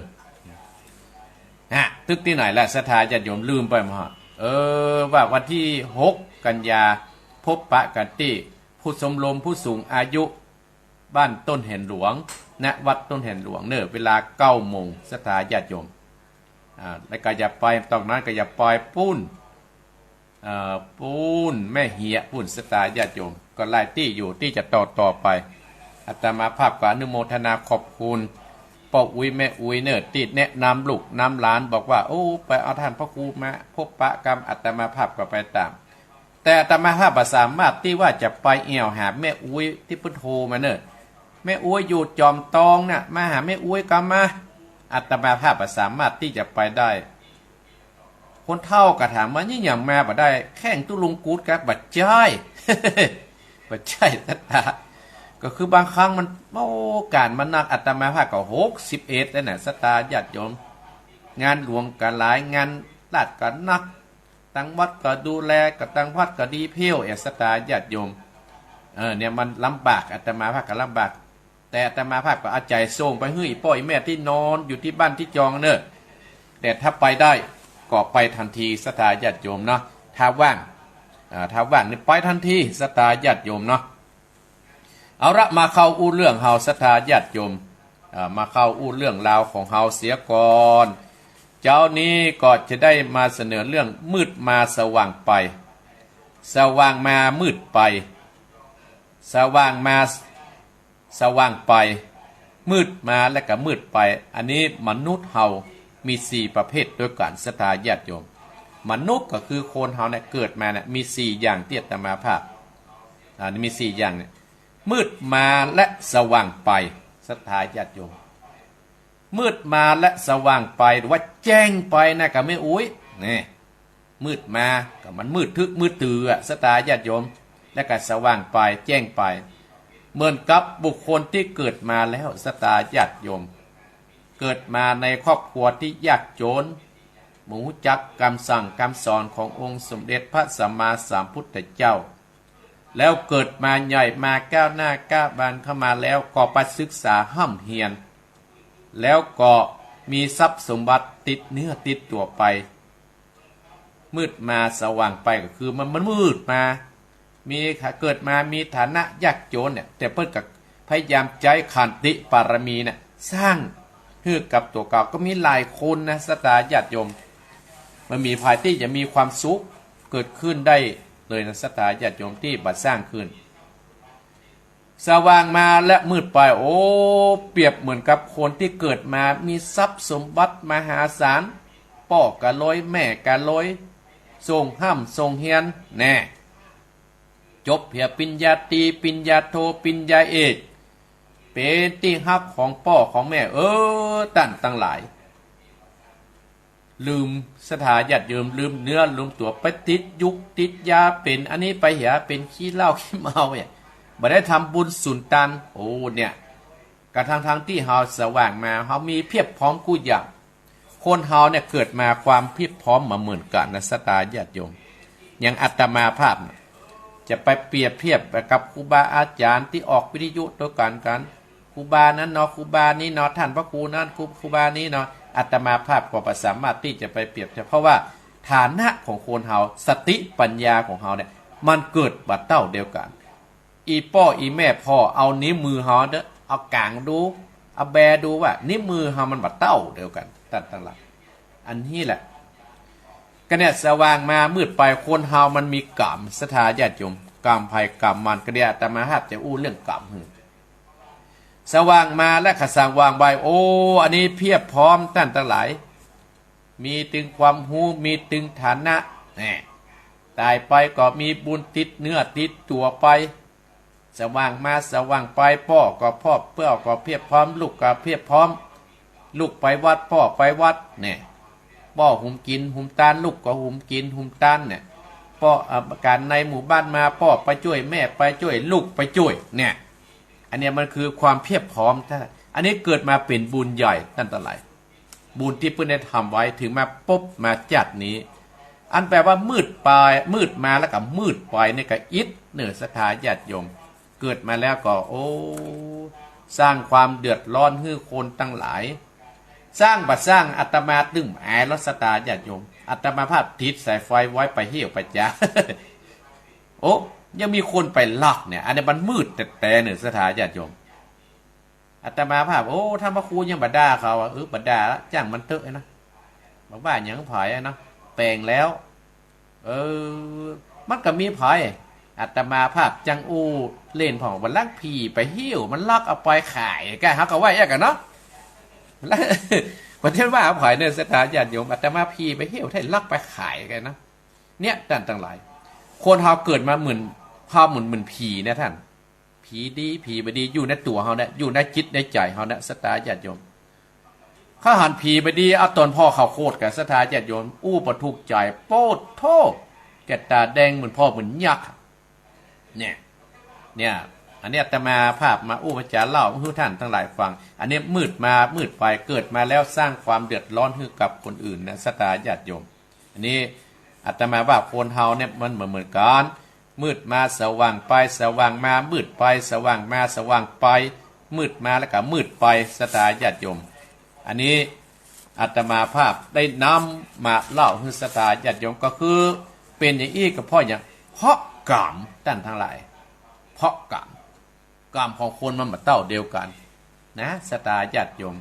ฮะ ตึกตี้ไหนละ ศรัทธาญาติโยม ลืมไปหมดฮะ เออ ว่าวันตี้หกกันยา พบปะกั๋นตี้ ผู้ชมรมผู้สูงอายุ บ้านต้นแหนหลวง ณ วัดต้นแหนหลวงเน่อ เวลาเก้าโมง ศรัทธาญาติโยม อ่า แล้วก็อย่าไป ตรงนั้นก็อย่าไปปู๊น เอ่อ ปู๊นแม่เหียะปู๊น ศรัทธาญาติโยม ก็หลายตี้อยู่ตี้จะต่อต่อไป อาตมาภาพก็อนุโมทนาขอบคุณ ป้ออุ๊ยแม่อุ๊ยเน่อ ตี้แนะนำลูกนำหลานบอกว่า โอ้ ไปเอาต้านพระครูมาพบปะกำ อาตมาภาพก็ไปต๋าม แต่อาตมาภาพบ่สามารถตี้ว่าจะไปแอ่วหาแม่อุ๊ยตี้เปิ้นโทรมาเน่อ แม่อุ๊ยอยู่จอมตองน่ะ มาหาแม่อุ๊ยกำมา อาตมาภาพบ่สามารถตี้จะไปได้ คนเฒ่าก็ถามว่า นี่หยังมาบ่ได้ แข่งตุ๊ลุงกู๊ดกะ บ่ใจ้ บ่ใจ้ศรัทธา ก็คือบางครั้งมัน โอ้ ก๋านมันหนัก อาตมาภาพก็หกสิบเอ็ดแล้วน่ะ ศรัทธาญาติโยม งานหลวงก็หลาย งานราชก็หนัก ตังวัดก็ดูแล ก็ตังวัดก็ดีเพี้ยวเอ ศรัทธาญาติโยม เออ เนี่ยมันลำบาก อาตมาภาพก็ลำบาก แต่อาตมาภาพก็เอาใจ๋ส่งไปหื้ออีป้ออีแม่ตี้นอนอยู่ตี้บ้านตี้จองเน่อ แต่ถ้าไปได้ก็ไปทันที ศรัทธาญาติโยมเนาะ ถ้าว่าง อ่า ถ้าว่างนี่ไปทันที ศรัทธาญาติโยมเนาะ เอาละ มาเข้าอู้เรื่องเฮา ศรัทธาญาติโยม อ่า มาเข้าอู้เรื่องราวของเฮาเสียก่อน เจ๊านี้ก็จะได้มาเสนอเรื่องมืดมาสว่างไป สว่างมามืดไป สว่างมา สว่างไป มืดมาและก็มืดไป อันนี้มนุษย์เฮามีสี่ประเภทด้วยกั๋น ศรัทธาญาติโยม มนุษย์ก็คือคนเฮาเนี่ยเกิดมาเนี่ยมีสี่อย่างตี้อาตมาภาพ อ่า มีสี่อย่างเนี่ย มืดมาและสว่างไป ศรัทธาญาติโยม มืดมาและสว่างไป หรือว่าแจ้งไปนะกะแม่อุ๊ย นี่ มืดมาก็มันมืดตึ๊กมืดตื้ออะ ศรัทธาญาติโยม และก็สว่างไป แจ้งไป เหมือนกับบุคคลตี้เกิดมาแล้ว ศรัทธาญาติโยม เกิดมาในครอบครัวตี้ยากจน บ่ฮู้จักกำสั่งกำสอนขององค์สมเด็จพระสัมมาสัมพุทธเจ้า แล้วเกิดมาใหญ่มาก้าวหน้าก้าวบานเข้ามาแล้ว ก็ไปศึกษาฮ่ำเฮียน แล้วก็มีทรัพย์สมบัติติดเนื้อติดตั๋วไป มืดมาสว่างไปก็คือมัน มันมืดมา มี เกิดมามีฐานะยากจนเนี่ย แต่เปิ้นก็พยายามใจ๊ขันติปารมีเนี่ย สร้างหื้อกับตั๋วเก่า ก็มีหลายคนนะ ศรัทธาญาติโยม มันมีภัยตี้จะมีความสุขเกิดขึ้นได้เลยนะ ศรัทธาญาติโยม ตี้บ่สร้างขึ้น สว่างมาและมืดไป โอ้ เปรียบเหมือนกับคนตี้เกิดมามีทรัพย์สมบัติมหาศาล ป้อก็รวย แม่ก็รวย ส่งฮ่ำส่งเฮียน แน่ จบเหียปริญญาตรี ปริญญาโท ปริญญาเอก เป๋นตี้ฮักของป้อของแม่ เออ ต้านตังหลาย ลืม ศรัทธาญาติโยม ลืมเนื้อลืมตั๋ว ไปติดยุกติดยา เป๋นอันนี้ไปเหีย เป๋นขี้เหล้าขี้เมาเนี่ย บ่ได้ทำบุญสุนตัน โอ้ เนี่ย กะตังๆ ตี้เฮาสว่างมา เฮามีเพียบพร้อมกู้อย่าง คนเฮาเนี่ยเกิดมาความเพียบพร้อมบ่เหมือนกั๋นนะ ศรัทธาญาติโยม อย่างอาตมาภาพน่ะ จะไปเปรียบเทียบกับครูบาอาจ๋ารย์ตี้ออกวิทยุตวยกั๋น กั๋น ครูบานั้นเนาะ ครูบานี้เนาะ ต้านพระครูนั้น ครู ครูบานี้เนาะ อาตมาภาพก็บ่สามารถตี้จะไปเปรียบเทียบ เพราะว่าฐานะของคนเฮา สติปัญญาของเฮาเนี่ย มันเกิดบ่เต้าเดียวกั๋น อี่ป้ออี่แม่ป้อเอานิ้วมือเฮาเน่อ เอาก๋างดู เอาแบดูว่า นิ้วมือเฮามันบ่เต้าเดียวกั๋น ต้านตังหลาย อันนี้แหละ กะเนี่ยสว่างมามืดไป คนเฮามันมีก๋รรม ศรัทธาญาติโยม ก๋รรมใผก๋รรมมัน กะเนี่ยอาตมาภาพจะอู้เรื่องก๋รรมหื้อ สว่างมาและก็สว่างไป โอ้ อันนี้เพียบพร้อม ต้านตังหลาย มีตึงความฮู้ มีตึงฐานะ แน่ ต๋ายไปก็มีบุญติดเนื้อติดตั๋วไป สว่างมาสว่างไป ป้อก็ป้อ ป้อก็เพียบพร้อม ลูกก็เพียบพร้อม ลูกไปวัด ป้อไปวัด แน่ ป้อหุมกิ๋นหุมตาน ลูกก็หุมกิ๋นหุมตาน เนี่ย ป้อ เอ่อ ก๋านในหมู่บ้านมา ป้อไปจ้วย แม่ไปจ้วย ลูกไปจ้วย เนี่ย อันเนี้ยมันคือความเพียบพร้อม อันนี้เกิดมาเป๋นบุญใหญ่ ต้านตังหลาย บุญตี้เปิ้นได้ทำไว้ ถึงมาปบมาจัดนี้ อันแปลว่ามืดไป มืดมาแล้วก็มืดไปเนี่ยก็อิดเน่อ ศรัทธาญาติโยม เกิดมาแล้วก็ โอ้ สร้างความเดือดร้อนหื้อคนตังหลาย สร้างบ่สร้าง อาตมาตึงอายลอด ศรัทธาญาติโยม อาตมาภาพติดสายไฟไว้ไปเหี่ยวไปจ้า โอ้ ยังมีคนไปลักเนี่ย อันนี้มันมืดแต๊ๆ เน่อ ศรัทธาญาติโยม อาตมาภาพ โอ้ ต้านพระครูยังบ่ด่าเขาอะ เออ บ่ด่าละ จ้างมันเต๊อะนะ บ่ว่าหยังผายอะเนาะ แป๋งแล้ว เออ มันก็มีภัย อาตมาภาพจังอู้เล่นพ่อง วันหลังผีไปหิ้ว มันลักเอาไปขาย ก้าเฮาก็ว่าอย่างนั้นเนาะ แล้ว ประเทศว่าไผเนี่ย ศรัทธาญาติโยม อาตมาผีไปเหี่ยวไถ่ลักไปขายกั๋นนะ เนี่ย ต้านตังหลาย คนเฮาเกิดมาเหมือน เฮาเหมือน เหมือนผีนะต้าน ผีดี ผีบ่ดี อยู่ในตั๋วเฮาเนี่ย อยู่ในจิตในใจ๋เฮาเนี่ย ศรัทธาญาติโยม ข้าหันผีบ่ดี เอาต๋อนผ่อข้าวโพดกั๋น ศรัทธาญาติโยม อู้บ่ถูกใจ๋ โป๊ดโธ่ แก่นต๋าแดงเหมือนผ่อเหมือนยักษ์ เนี่ย เนี่ย อันนี้อาตมาภาพมาอู้มาจ๋าเล่าหื้อต้านตังหลายฟัง อันนี้มืดมามืดไป เกิดมาแล้วสร้างความเดือดร้อนหื้อกับคนอื่นนะ ศรัทธาญาติโยม อันนี้อาตมาว่าคนเฮาเนี่ยมันเหมือนเหมือนกั๋น มืดมาสว่างไป สว่างมามืดไป สว่างมาสว่างไป มืดมาแล้วก็มืดไป ศรัทธาญาติโยม อันนี้อาตมาภาพได้นำมาเล่าหื้อศรัทธาญาติโยม ก็คือเป๋นอย่างอี้ก็เพราะหยัง เพราะก๋รรม ต้านตังหลาย เพราะก๋รรม ก๋รรมของคนมันบ่เต้าเดียวกั๋นนะ ศรัทธาญาติโยม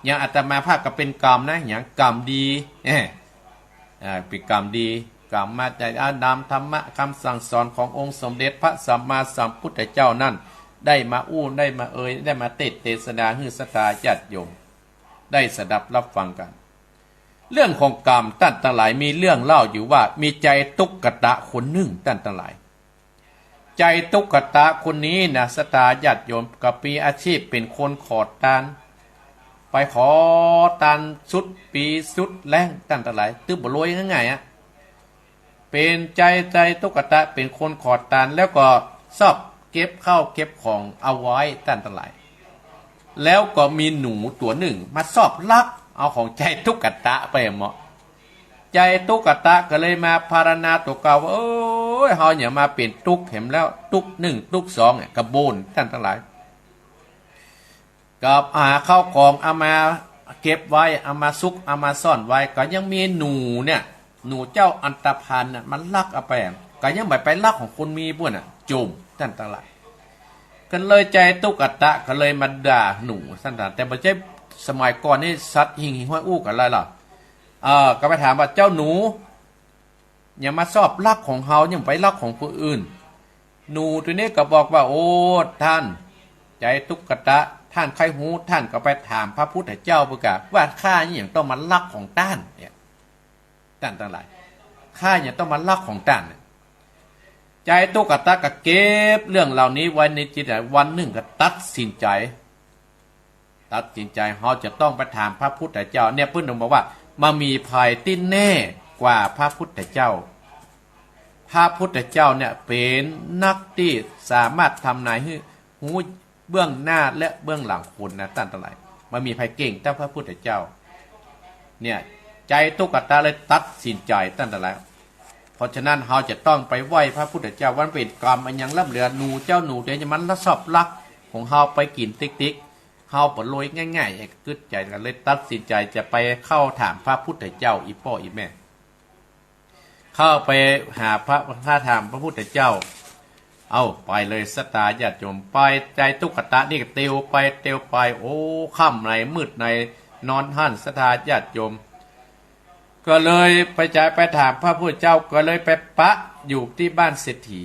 อย่างอาตมาภาพก็เป๋นก๋รรมนะ อย่างก๋รรมดี เอ้อ อ่า เป๋นก๋รรมดี ก๋รรมมาจากอา นำธรรมะกำสั่งสอนขององค์สมเด็จพระสัมมาสัมพุทธเจ้านั้น ได้มาอู้ ได้มาเอ่ย ได้มาเตสน์เตสนาหื้อศรัทธาญาติโยม ได้สดับรับฟังกั๋น เรื่องของก๋รรม ต้านตังหลาย มีเรื่องเล่าอยู่ว่า มีจาตุกะตะคนนึ่ง ต้านตังหลาย จาตุกะตะคนนี้นะ ศรัทธาญาติโยม ก็มีอาชีพเป๋นคนขอตาน ไปขอตานสุดปีสุดแล้ง ต้านตังหลาย ตึงบ่รวยง่ายๆ อะ เป๋นจา จาตุกะตะเป๋นคนขอตาน แล้วก็ชอบเก็บข้าวเก็บของเอาไว้ ต้านตังหลาย แล้วก็มีหนูตั๋วนึ่งมาชอบลักเอาของจาตุกะตะไปเนาะ จาตุกะตะก็เลยมาภาวนาตั๋วเก่าว่า โอ๊ย เฮาเนี่ยมาเป๋นตุ๊กข์แหมแล้ว ตุ๊กข์นึ่งตุ๊กข์สองเนี่ย กระโบน ต้านตังหลาย ก็หาข้าวของเอามาเก็บไว้ เอามาซุก เอามาซ่อนไว้ ก็ยังมีหนูเนี่ย หนูเจ้าอันธพาลน่ะ มันลักเอาไป ก็ยังบ่ไปลักของคนมีปู้นน่ะ จุ่ม ต้านตังหลาย ก็เลยจาตุกะตะก็เลยมาด่าหนู ต้านตังหลาย แต่บ่ใจ้สมัยก่อนนี่สัตว์หิ่งห้อยอู้กั๋นหลายล่ะ เออ ก็ไปถามว่า เจ้าหนู อย่ามาชอบลักของเฮา อย่าไปลักของผู้อื่น หนูตั๋วนี้ก็บอกว่า โอ้ ต้านจาตุกะตะ ต้านใค่ฮู้ ต้านก็ไปถามพระพุทธเจ้าปู้นก่า ว่าข้าเนี่ยหยังต้องมาลักของต้านเนี่ย ต้านตังหลาย ข้าเนี่ยหยังต้องมาลักของต้านเนี่ย จาตุกะตะก็เก็บเรื่องเหล่านี้ไว้ในจิต วันนึ่งก็ตัดสินใจ๋ ตัดสินใจ๋ เฮาจะต้องไปถามพระพุทธเจ้า เนี่ย เปิ้นต้องบอกว่า บ่มีใผตี้แน่กว่าพระพุทธเจ้า พระพุทธเจ้าเนี่ยเป๋นนักตี้สามารถทำนายหื้อ ฮู้เบื้องหน้าและเบื้องหลังคนนะ ต้านตังหลาย บ่มีใผเก่งเต้าพระพุทธเจ้า เนี่ย จาตุกะตะเลยตัดสินใจ๋ ต้านตังหลาย เพราะฉะนั้นเฮาจะต้องไปไหว้พระพุทธเจ้า ว่าเป๋นก๋รรมอันหยังล้ำเหลือ หนูเจ้าหนูเดี๋ยวมันละชอบลักของเฮาไปกิ๋นติ๊กๆ เฮาบ่รวยง่ายๆ กึ๊ดใจ๋ ก็เลยตัดสินใจ๋จะไปเข้าถามพระพุทธเจ้า อี่ป้ออี่แม่ เข้าไปหาพระ ถ้าถามพระพุทธเจ้า เอ้า ไปเลยศรัทธาญาติโยม ไป จาตุกะตะนี่ก็เตียวไปเตียวไป โอ้ ค่ำในมืดใน นอนหั้นศรัทธาญาติโยม ก็เลยไปจา ไปถามพระพุทธเจ้า ก็เลยไปปะอยู่ตี้บ้านเศรษฐี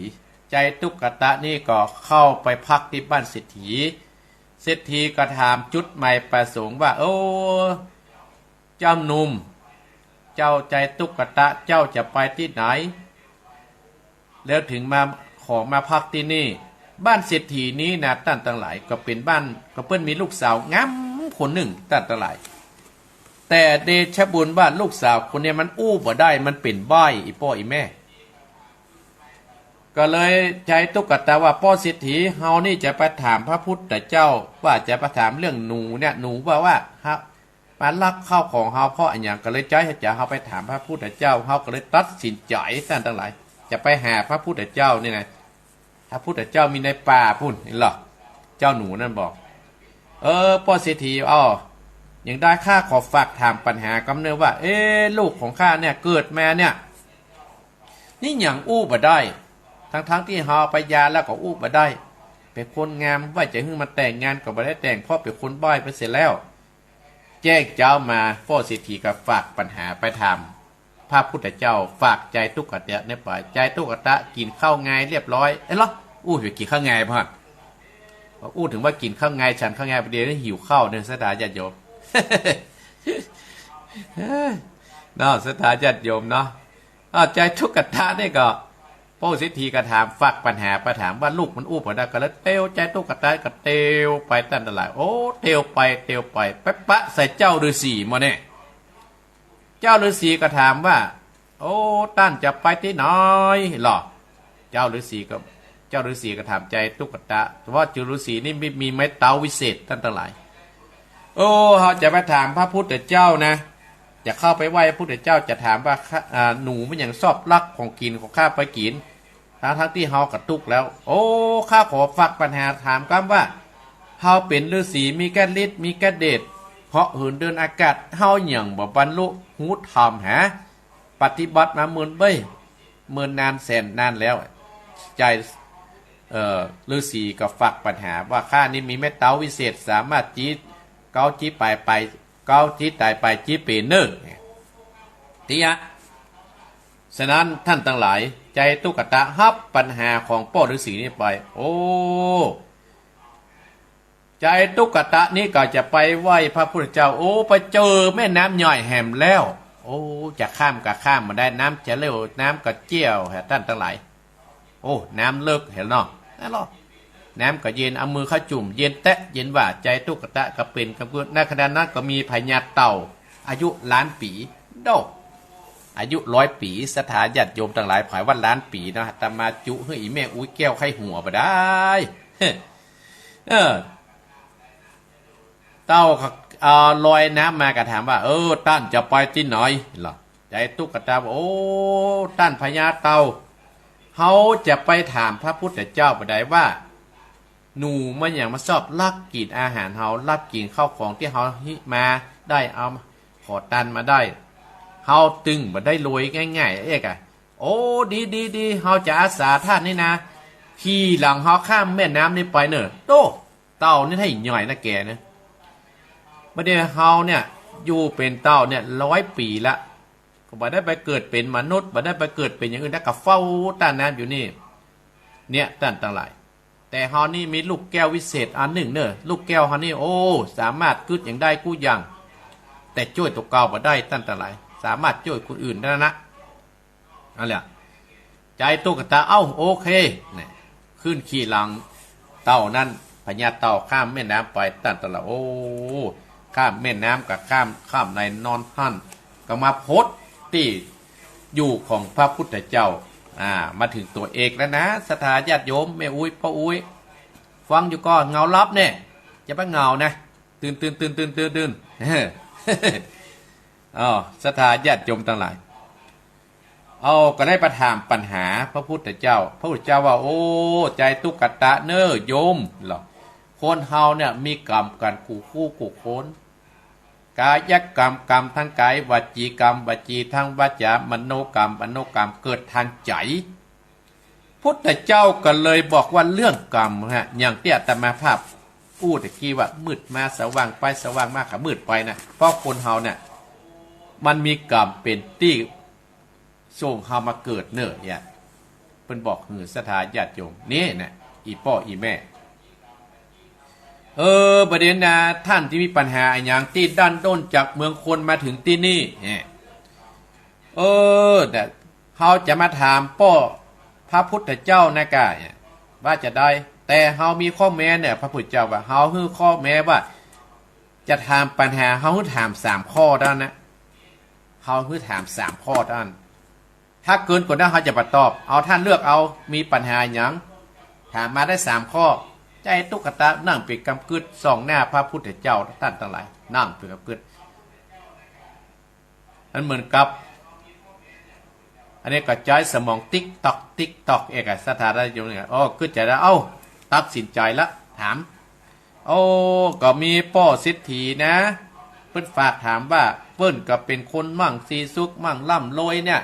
จาตุกะตะนี่ก็เข้าไปพักตี้บ้านเศรษฐี เศรษฐีก็ถามจุดหมายประสงค์ว่า โอ้ เจ้าหนุ่ม เจ้าจาตุกะตะ เจ้าจะไปตี้ไหน แล้วถึงมาขอมาพักตี้นี่ บ้านเศรษฐีนี้นะ ต้านตังหลาย ก็เป๋นบ้าน ก็เปิ้นมีลูกสาวงามคนนึ่ง ต้านตังหลาย แต่เดชะบุญว่าลูกสาวคนเนี้ยมันอู้บ่ได้ มันเป๋นใบ้ อี่ป้ออี่แม่ ก็เลยจาตุกะตะว่า ป้อเศรษฐี เฮานี่จะไปถามพระพุทธเจ้า ว่าจะไปถามเรื่องหนูเนี่ย หนูว่าว่า ฮะ มาลักข้าวของเฮาเพราะอะหยัง ก็เลยจา จะเฮาไปถามพระพุทธเจ้า เฮาก็เลยตัดสินใจ๋ ต้านตังหลาย จะไปหาพระพุทธเจ้านี่นะ พระพุทธเจ้ามีในป่าปู้น เห็นเหรอ เจ้าหนูนั่นบอก เออ ป้อเศรษฐี อ้อ อย่างใดข้าขอฝากถามปัญหาก่ำเนิดว่า เอ๊ะ ลูกของข้าเนี่ยเกิดมาเนี่ย นี่หยังอู้บ่ได้ ทั้งๆ ตี้เฮาไปหย่าแล้วก็อู้บ่ได้ เป๋นคนงาม ว่าจะหื้อมันแต่งงานก็บ่ได้แต่ง เพราะเป๋นคนใบ้ไปเสียแล้ว แจ้งเจ้ามา ป้อเศรษฐีก็ฝากปัญหาไปถามพระพุทธเจ้า ฝากจาตุกะตะเนี่ยไป จาตุกะตะกิ๋นข้าวงายเรียบร้อย เอ๊ะเหรอ อู้ถึงกิ๋นข้าวงายพ่อ อู้ถึงว่ากิ๋นข้าวงาย ฉันข้าวงาย ประเดี๋ยวนี้หิวข้าวเนี่ย ศรัทธาญาติโยม เนาะ ศรัทธาญาติโยมเนาะ อ้าว ใจ๋ตุ๊กตะนี่ก็ ป้อเศรษฐีก็ถาม ฝากปัญหาไปถามว่าลูกมันอู้บ่ได้ ก็เลยเตียวใจ๋ตุ๊กตะก็เตียวไปตันตะหลาย โอ้ เตียวไปเตียวไป ไปปะใส่เจ้าฤๅษีมาเนี่ย เจ้าฤๅษีก็ถามว่า โอ้ ต้านจะไปตี้ไหนลอ เจ้าฤๅษีก็ เจ้าฤๅษีก็ถามใจ๋ตุ๊กตะ ว่าเจ้าฤๅษีนี่มี มีไม้เต๊าวิเศษตันตะหลาย โอ้ เฮาจะไปถามพระพุทธเจ้านะ จะเข้าไปไหว้พระพุทธเจ้า จะถามว่า ข้า อ่า หนูมันยังชอบลักของกิ๋นของข้าไปกิ๋น ทั้งๆ ตี้เฮาก็ตุ๊กข์แล้ว โอ้ ข้าขอฝากปัญหาถามกำว่า เฮาเป๋นฤๅษีมีแก้ฤทธิ์มีแก้เดช เหาะเหินเดินอากาศ เฮายังบ่บรรลุฮู้ธรรมหา ปฏิบัติมาเมินเบ้ย เมินนานแสนนานแล้ว ใจ๋ เอ่อ ฤๅษีก็ฝากปัญหาว่า ข้านี่มีไม้เต๊าวิเศษ สามารถจี๊ เก๊าจี๊ปายไป เก๊าจี๊ต๋ายไป จี๊เป๋นเน่อ เตี้ย ฉะนั้นต้านตังหลาย ใจ๋ตุ๊กตะฮับปัญหาของป้อฤๅษีนี่ไป โอ้ ใจ๋ตุ๊กตะนี่ก็จะไปไหว้พระพุทธเจ้า โอ้ ไปเจอแม่น้ำใหญ่แหมแล้ว โอ้ จะข้ามก็ข้ามบ่ได้ น้ำจะเร็ว น้ำก็เจี้ยวแหมต้านตังหลาย โอ้ น้ำเลิกแหมเนาะ นั่นลอ น้ำก็เย็น เอามือเข้าจุ่ม เย็นแต๊ เย็นหว่า ใจ๋ตุ๊กตะก็เป๋นกำกึด ในขณะนั้นก็มีพญาเต่า อายุล้านปี๋ โด้ อายุร้อยปี๋ ศรัทธาญาติโยมตังหลาย ผายว่าล้านปี๋เนาะ อาตมาจุหื้ออี่แม่อุ๊ยแก้วไข้หัวบ่ได้ เออ เต่าก็ เอ่อ ลอยน้ำมาก็ถามว่า เออ ต้านจะไปตี้ไหนลอ ใจ๋ตุ๊กตะว่า โอ้ ต้านพญาเต่า เฮาจะไปถามพระพุทธเจ้าบ่ได้ว่า หนูมันยังมาชอบลักกิ๋นอาหารเฮา ลักกิ๋นข้าวของตี้เฮาฮิมาได้ เอาขอตานมาได้ เฮาตึงบ่ได้รวยง่ายๆ เอ๊ะกะ โอ้ ดี ดี ดี เฮาจะอาสาต้านนี่นา ขี่หลังเฮาข้ามแม่น้ำนี่ไปเน่อ โต้ เต่านี่ไถ่ใหญ่นะแกนะ บ่าเดี่ยวเฮาเนี่ย อยู่เป๋นเต่าเนี่ยร้อยปี๋ละ ก็บ่ได้ไปเกิดเป๋นมนุษย์ บ่ได้ไปเกิดเป๋นอย่างอื่น แล้วก็เฝ้าต้านน้ำอยู่นี่ เนี่ย ต้านตังหลาย แต่เฮานี่มีลูกแก้ววิเศษอันนึ่งเน่อ ลูกแก้วเฮานี่ โอ้ สามารถกึ๊ดหยังได้กู้อย่าง แต่จ้วยตั๋วเก่าบ่ได้ ต้านตังหลาย สามารถจ้วยคนอื่นได้นะ นั่นแหละ ใจ๋ตุ๊กตะ เอ้า โอเค เนี่ย ขึ้นขี่หลังเต่านั้น พญาเต่าข้ามแม่น้ำไป ต้านตังหลาย โอ้ ข้ามแม่น้ำก็ข้าม ข้ามในนอนหั้น ก็มาพดตี้อยู่ของพระพุทธเจ้า อ่า มาเถิงตั๋วเอกแล้วนะ ศรัทธาญาติโยม แม่อุ๊ย ป้ออุ๊ย ฟังอยู่ก่อน เหงาลับเนี่ย จะไปเหงานะ ตื่น ตื่น ตื่น ตื่น ตื่น ตื่น เออ อ้าว ศรัทธาญาติโยมตังหลาย เอา ก็ได้ไปถามปัญหาพระพุทธเจ้า พระพุทธเจ้าว่า โอ้ ใจ๋ตุ๊กตะเน่อโยมลอ คนเฮาเนี่ยมีกรรมกั๋นกู้คู่กู้คน กายกรรม กรรมทางกาย วจีกรรม วจีทางวาจา มโนกรรม มโนกรรมเกิดทางใจ๋ พุทธเจ้าก็เลยบอกว่าเรื่องกรรมฮะ อย่างตี้อาตมาภาพอู้ตะกี้ว่ามืดมาสว่างไป สว่างมาก็มืดไปนะ เพราะคนเฮาเนี่ย มันมีกรรมเป๋นตี้ส่งเฮามาเกิดเน่อเนี่ย เปิ้นบอกหื้อศรัทธาญาติโยม นี่นะ อี่ป้ออี่แม่ เออ บ่าเดี่ยวนะ ต้านตี้มีปัญหาอะหยังตี้ดั้นด้นจากเมืองคนมาเถิงตี้นี่ เนี่ย เออ แต่เฮาจะมาถามป้อพระพุทธเจ้านะก้า เนี่ย ว่าจะได้ แต่เฮามีข้อแม้เนี่ย พระพุทธเจ้าว่า เฮาหื้อข้อแม้ว่า จะถามปัญหา เฮาหื้อถามสามข้อเต้านั้นนะ เฮาหื้อถามสามข้อเต้านั้น ถ้าเกินกว่านั้นเฮาจะบ่ตอบ เอา ต้านเลือกเอา มีปัญหาหยัง ถามมาได้สามข้อ ใจ๋ตุ๊กตะนั่งเป๋นกำกึ๊ด ส่องหน้าพระพุทธเจ้า ต้านตังหลาย นั่งเป๋นกำกึ๊ด มันเหมือนกับ อันนี้ก็ใจ๊สมองติ๊กต๊อก ติ๊กต๊อก เอกศรัทธาญาติโยมเนี่ย โอ้ กึ๊ดใจ๋แล้ว เอ้า ตัดสินใจ๋ละ ถาม โอ้ ก็มีป้อเศรษฐีนะ เปิ้นฝากถามว่า เปิ้นก็เป๋นคนมั่งสีสุข มั่งร่ำรวยเนี่ย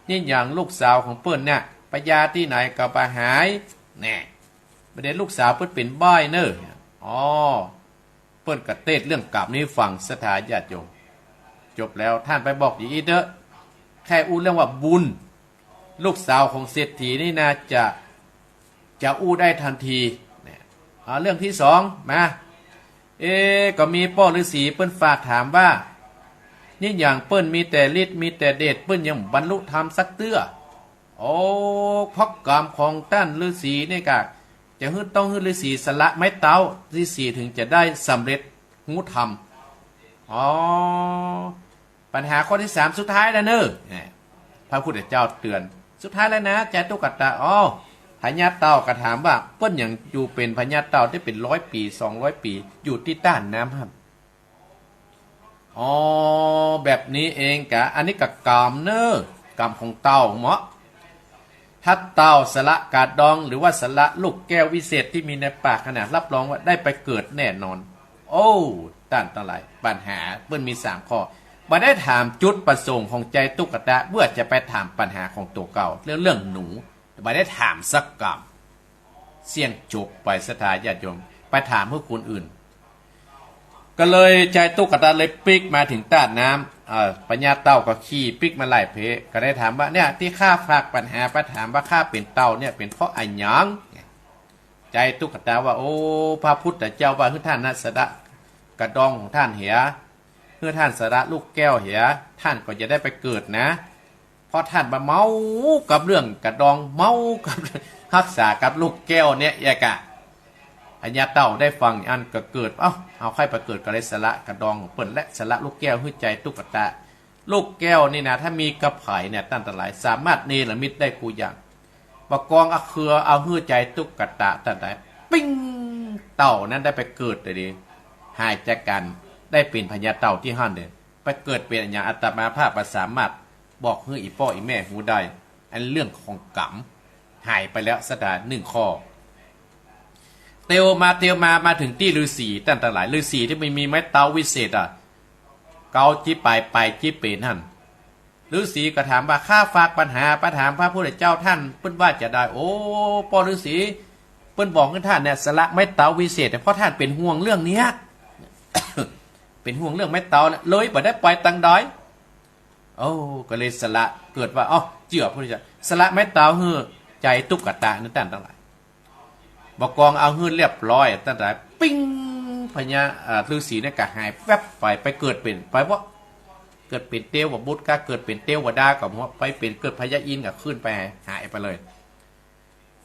นี่อย่างลูกสาวของเปิ้นเนี่ย ไปยาตี้ไหนก็บ่หาย แน่ บ่าเดี่ยวลูกสาวเปิ้นเป๋นบ้ายเน่อ อ๋อ เปิ้นก็เตศน์เรื่องกรรมนี้ฟัง ศรัทธาญาติโยม จบแล้ว ต้านไปบอกอย่างอี้เต๊อะ แค่อู้เรื่องว่าบุญ ลูกสาวของเศรษฐีนี่นะ จะ จะอู้ได้ตันที เนี่ย เอาเรื่องตี้สองมา เอ ก็มีป้อฤๅษีเปิ้นฝากถามว่า นี่อย่างเปิ้นมีแต่ฤทธิ์มีแต่เดช เปิ้นยังบ่บรรลุธรรมสักเตื้อ โอ้ เพราะกรรมของต้านฤๅษีเนี่ยกะ จะหื้อ ต้องหื้อฤๅษีสละไม้เต๊า ฤๅษีถึงจะได้สำเร็จฮู้ธรรม อ๋อ ปัญหาข้อที่สามสุดท้ายแล้วเน่อ แหม พระพุทธเจ้าเตื๋อน สุดท้ายแล้วนะ จาตุกัตตะ อ๋อ พญาเต่าก็ถามว่า เปิ้นหยังอยู่เป๋นพญาเต่าได้เป๋นร้อยปี๋ สองร้อยปี๋ อยู่ตี้ต้านน้ำครับ อ๋อ แบบนี้เองกะ อันนี้กะกรรมเน่อ กรรมของเต่าเหมาะ ถ้าเต่าสละกระดอง หรือว่าสละลูกแก้ววิเศษตี้มีในปากหั้นนะ รับรองว่าได้ไปเกิดแน่นอน โอ้ ต้านตังหลาย ปัญหาเปิ้นมีสามข้อ บ่ได้ถามจุดประสงค์ของจาตุกัตตะ เปื้อจะไปถามปัญหาของตั๋วเก่า เรื่อง เรื่องหนู บ่ได้ถามสักกำ เสี้ยงจบไป ศรัทธาญาติโยม ไปถามหื้อคนอื่น ก็เลยจาตุกัตตะเลยปิ๊กมาเถิงต้านน้ำ เอ่อ พญาเต่าก็ขี่ปิ๊กมาหลายเพ ก็ได้ถามว่า เนี่ย ตี้ข้าฝากปัญหาไปถามว่าข้าเป๋นเต่าเนี่ยเป๋นเพราะอะหยัง จาตุกัตตะว่า โอ้ พระพุทธเจ้าว่าหื้อต้านนะสละกระดองของต้านเหีย หื้อต้านสละลูกแก้วเหีย ต้านก็จะได้ไปเกิดนะ เพราะต้านบ่าเมากับเรื่องกระดอง เมากับ ฮักษากับลูกแก้วเนี่ยเอียกะ พญาเต่าได้ฟังอันก็เกิด เอ้า เอาใค่ไปเกิด ก็เลยสละกระดองของเปิ้นและสละลูกแก้วหื้อจาตุกัตตะ ลูกแก้วนี่นะ ถ้ามีกับใผเนี่ย ต้านตังหลาย สามารถเนรมิตได้กู้อย่าง บ่ากองเอาเคือเอาหื้อจาตุกัตตะ ต้านตังหลาย ปิ้ง เต่านั้นได้ไปเกิดเลยดี หายจากก๋านได้เป๋นพญาเต่าตี้หั้นเลย ไปเกิดเป๋นอะหยัง อาตมาภาพบ่สามารถบอกหื้ออี่ป้ออี่แม่ฮู้ได้ อันเรื่องของกรรม หายไปแล้ว ศรัทธา หนึ่งข้อ เตียวมาเตียวมา มาเถิงตี้ฤๅษี ต้านตังหลาย ฤๅษีตี้มันมีไม้เต๊าวิเศษอะ เก๊าจิ๊บไป ไปจิ๊บเป๋นหั้น ฤๅษีก็ถามว่า ข้าฝากปัญหาไปถามพระพุทธเจ้า ต้านเปิ้นว่าจะใด โอ้ ป้อฤๅษี เปิ้นบอกหื้อต้านเนี่ยสละไม้เต๊าวิเศษ เพราะต้านเป๋นห่วงเรื่องเนี้ย เป๋นห่วงเรื่องไม้เต๊าเนี่ย เลยบ่ได้ไปตังใด โอ้ ก็เลยสละ เกิดว่า เอ้า เจื้อพระพุทธเจ้า สละไม้เต๊าหื้อจาตุกัตตะนั้น ต้านตังหลาย บ่ากองเอาหื้อเรียบร้อย ต้านตังหลาย ปิ้ง พญา อ่า ฤๅษีเนี่ยก็หายแวบไป ไปเกิดเป๋น ไปว่า เกิดเป๋นเตวบุตรกะ เกิดเป๋นเตวดาก็บ่า ไปเป๋นเกิดพญาอินทร์ก็ขึ้นไป หายไปเลย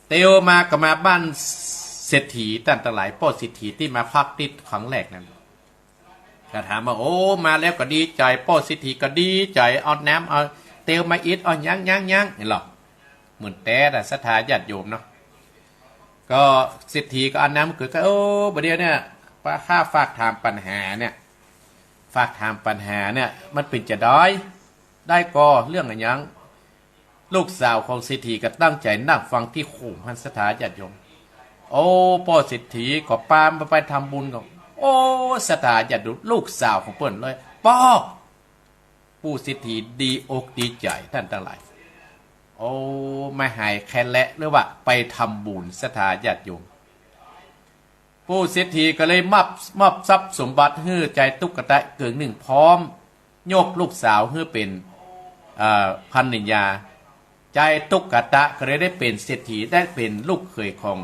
เตียวมาก็มาบ้านเศรษฐี ต้านตังหลาย ป้อเศรษฐีตี้มาพักตี้ครั้งแรกนั้น ก็ถามว่า โอ้ มาแล้วก็ดีใจ๋ ป้อเศรษฐีก็ดีใจ๋ เอาน้ำ เอาเตียวมาอิด เอายังยังยัง นี่หรอ เหมือนแต๊อะ ศรัทธาญาติโยมเนาะ ก็เศรษฐีก็เอาน้ำเกิดก็ โอ้ บ่าเดี่ยวเนี่ย ป้าข้าฝากถามปัญหาเนี่ย ฝากถามปัญหาเนี่ย มันเป๋นจะใด ได้ก่อ เรื่องอะหยัง ลูกสาวของเศรษฐีก็ตั้งใจ๋นั่งฟังตี้โขงหั้น ศรัทธาญาติโยม โอ้ ป้อเศรษฐีก็ปามาไปทำบุญก็ โอ้ ศรัทธาญาติโยม ลูกสาวของเปิ้นเลย ป้อ ปู่เศรษฐีดีอกดีใจ๋ ต้านตังหลาย โอ้ มาหายแค้นแล้ว หรือว่าไปทำบุญ ศรัทธาญาติโยม ปู่เศรษฐีก็เลยมอบ มอบทรัพย์สมบัติหื้อจาตุกัตตะเกิ่งนึ่ง พร้อมยกลูกสาวหื้อเป๋น เอ่อ ภรรยา จาตุกัตตะก็เลยได้เป๋นเศรษฐี ได้เป๋นลูกเขยของ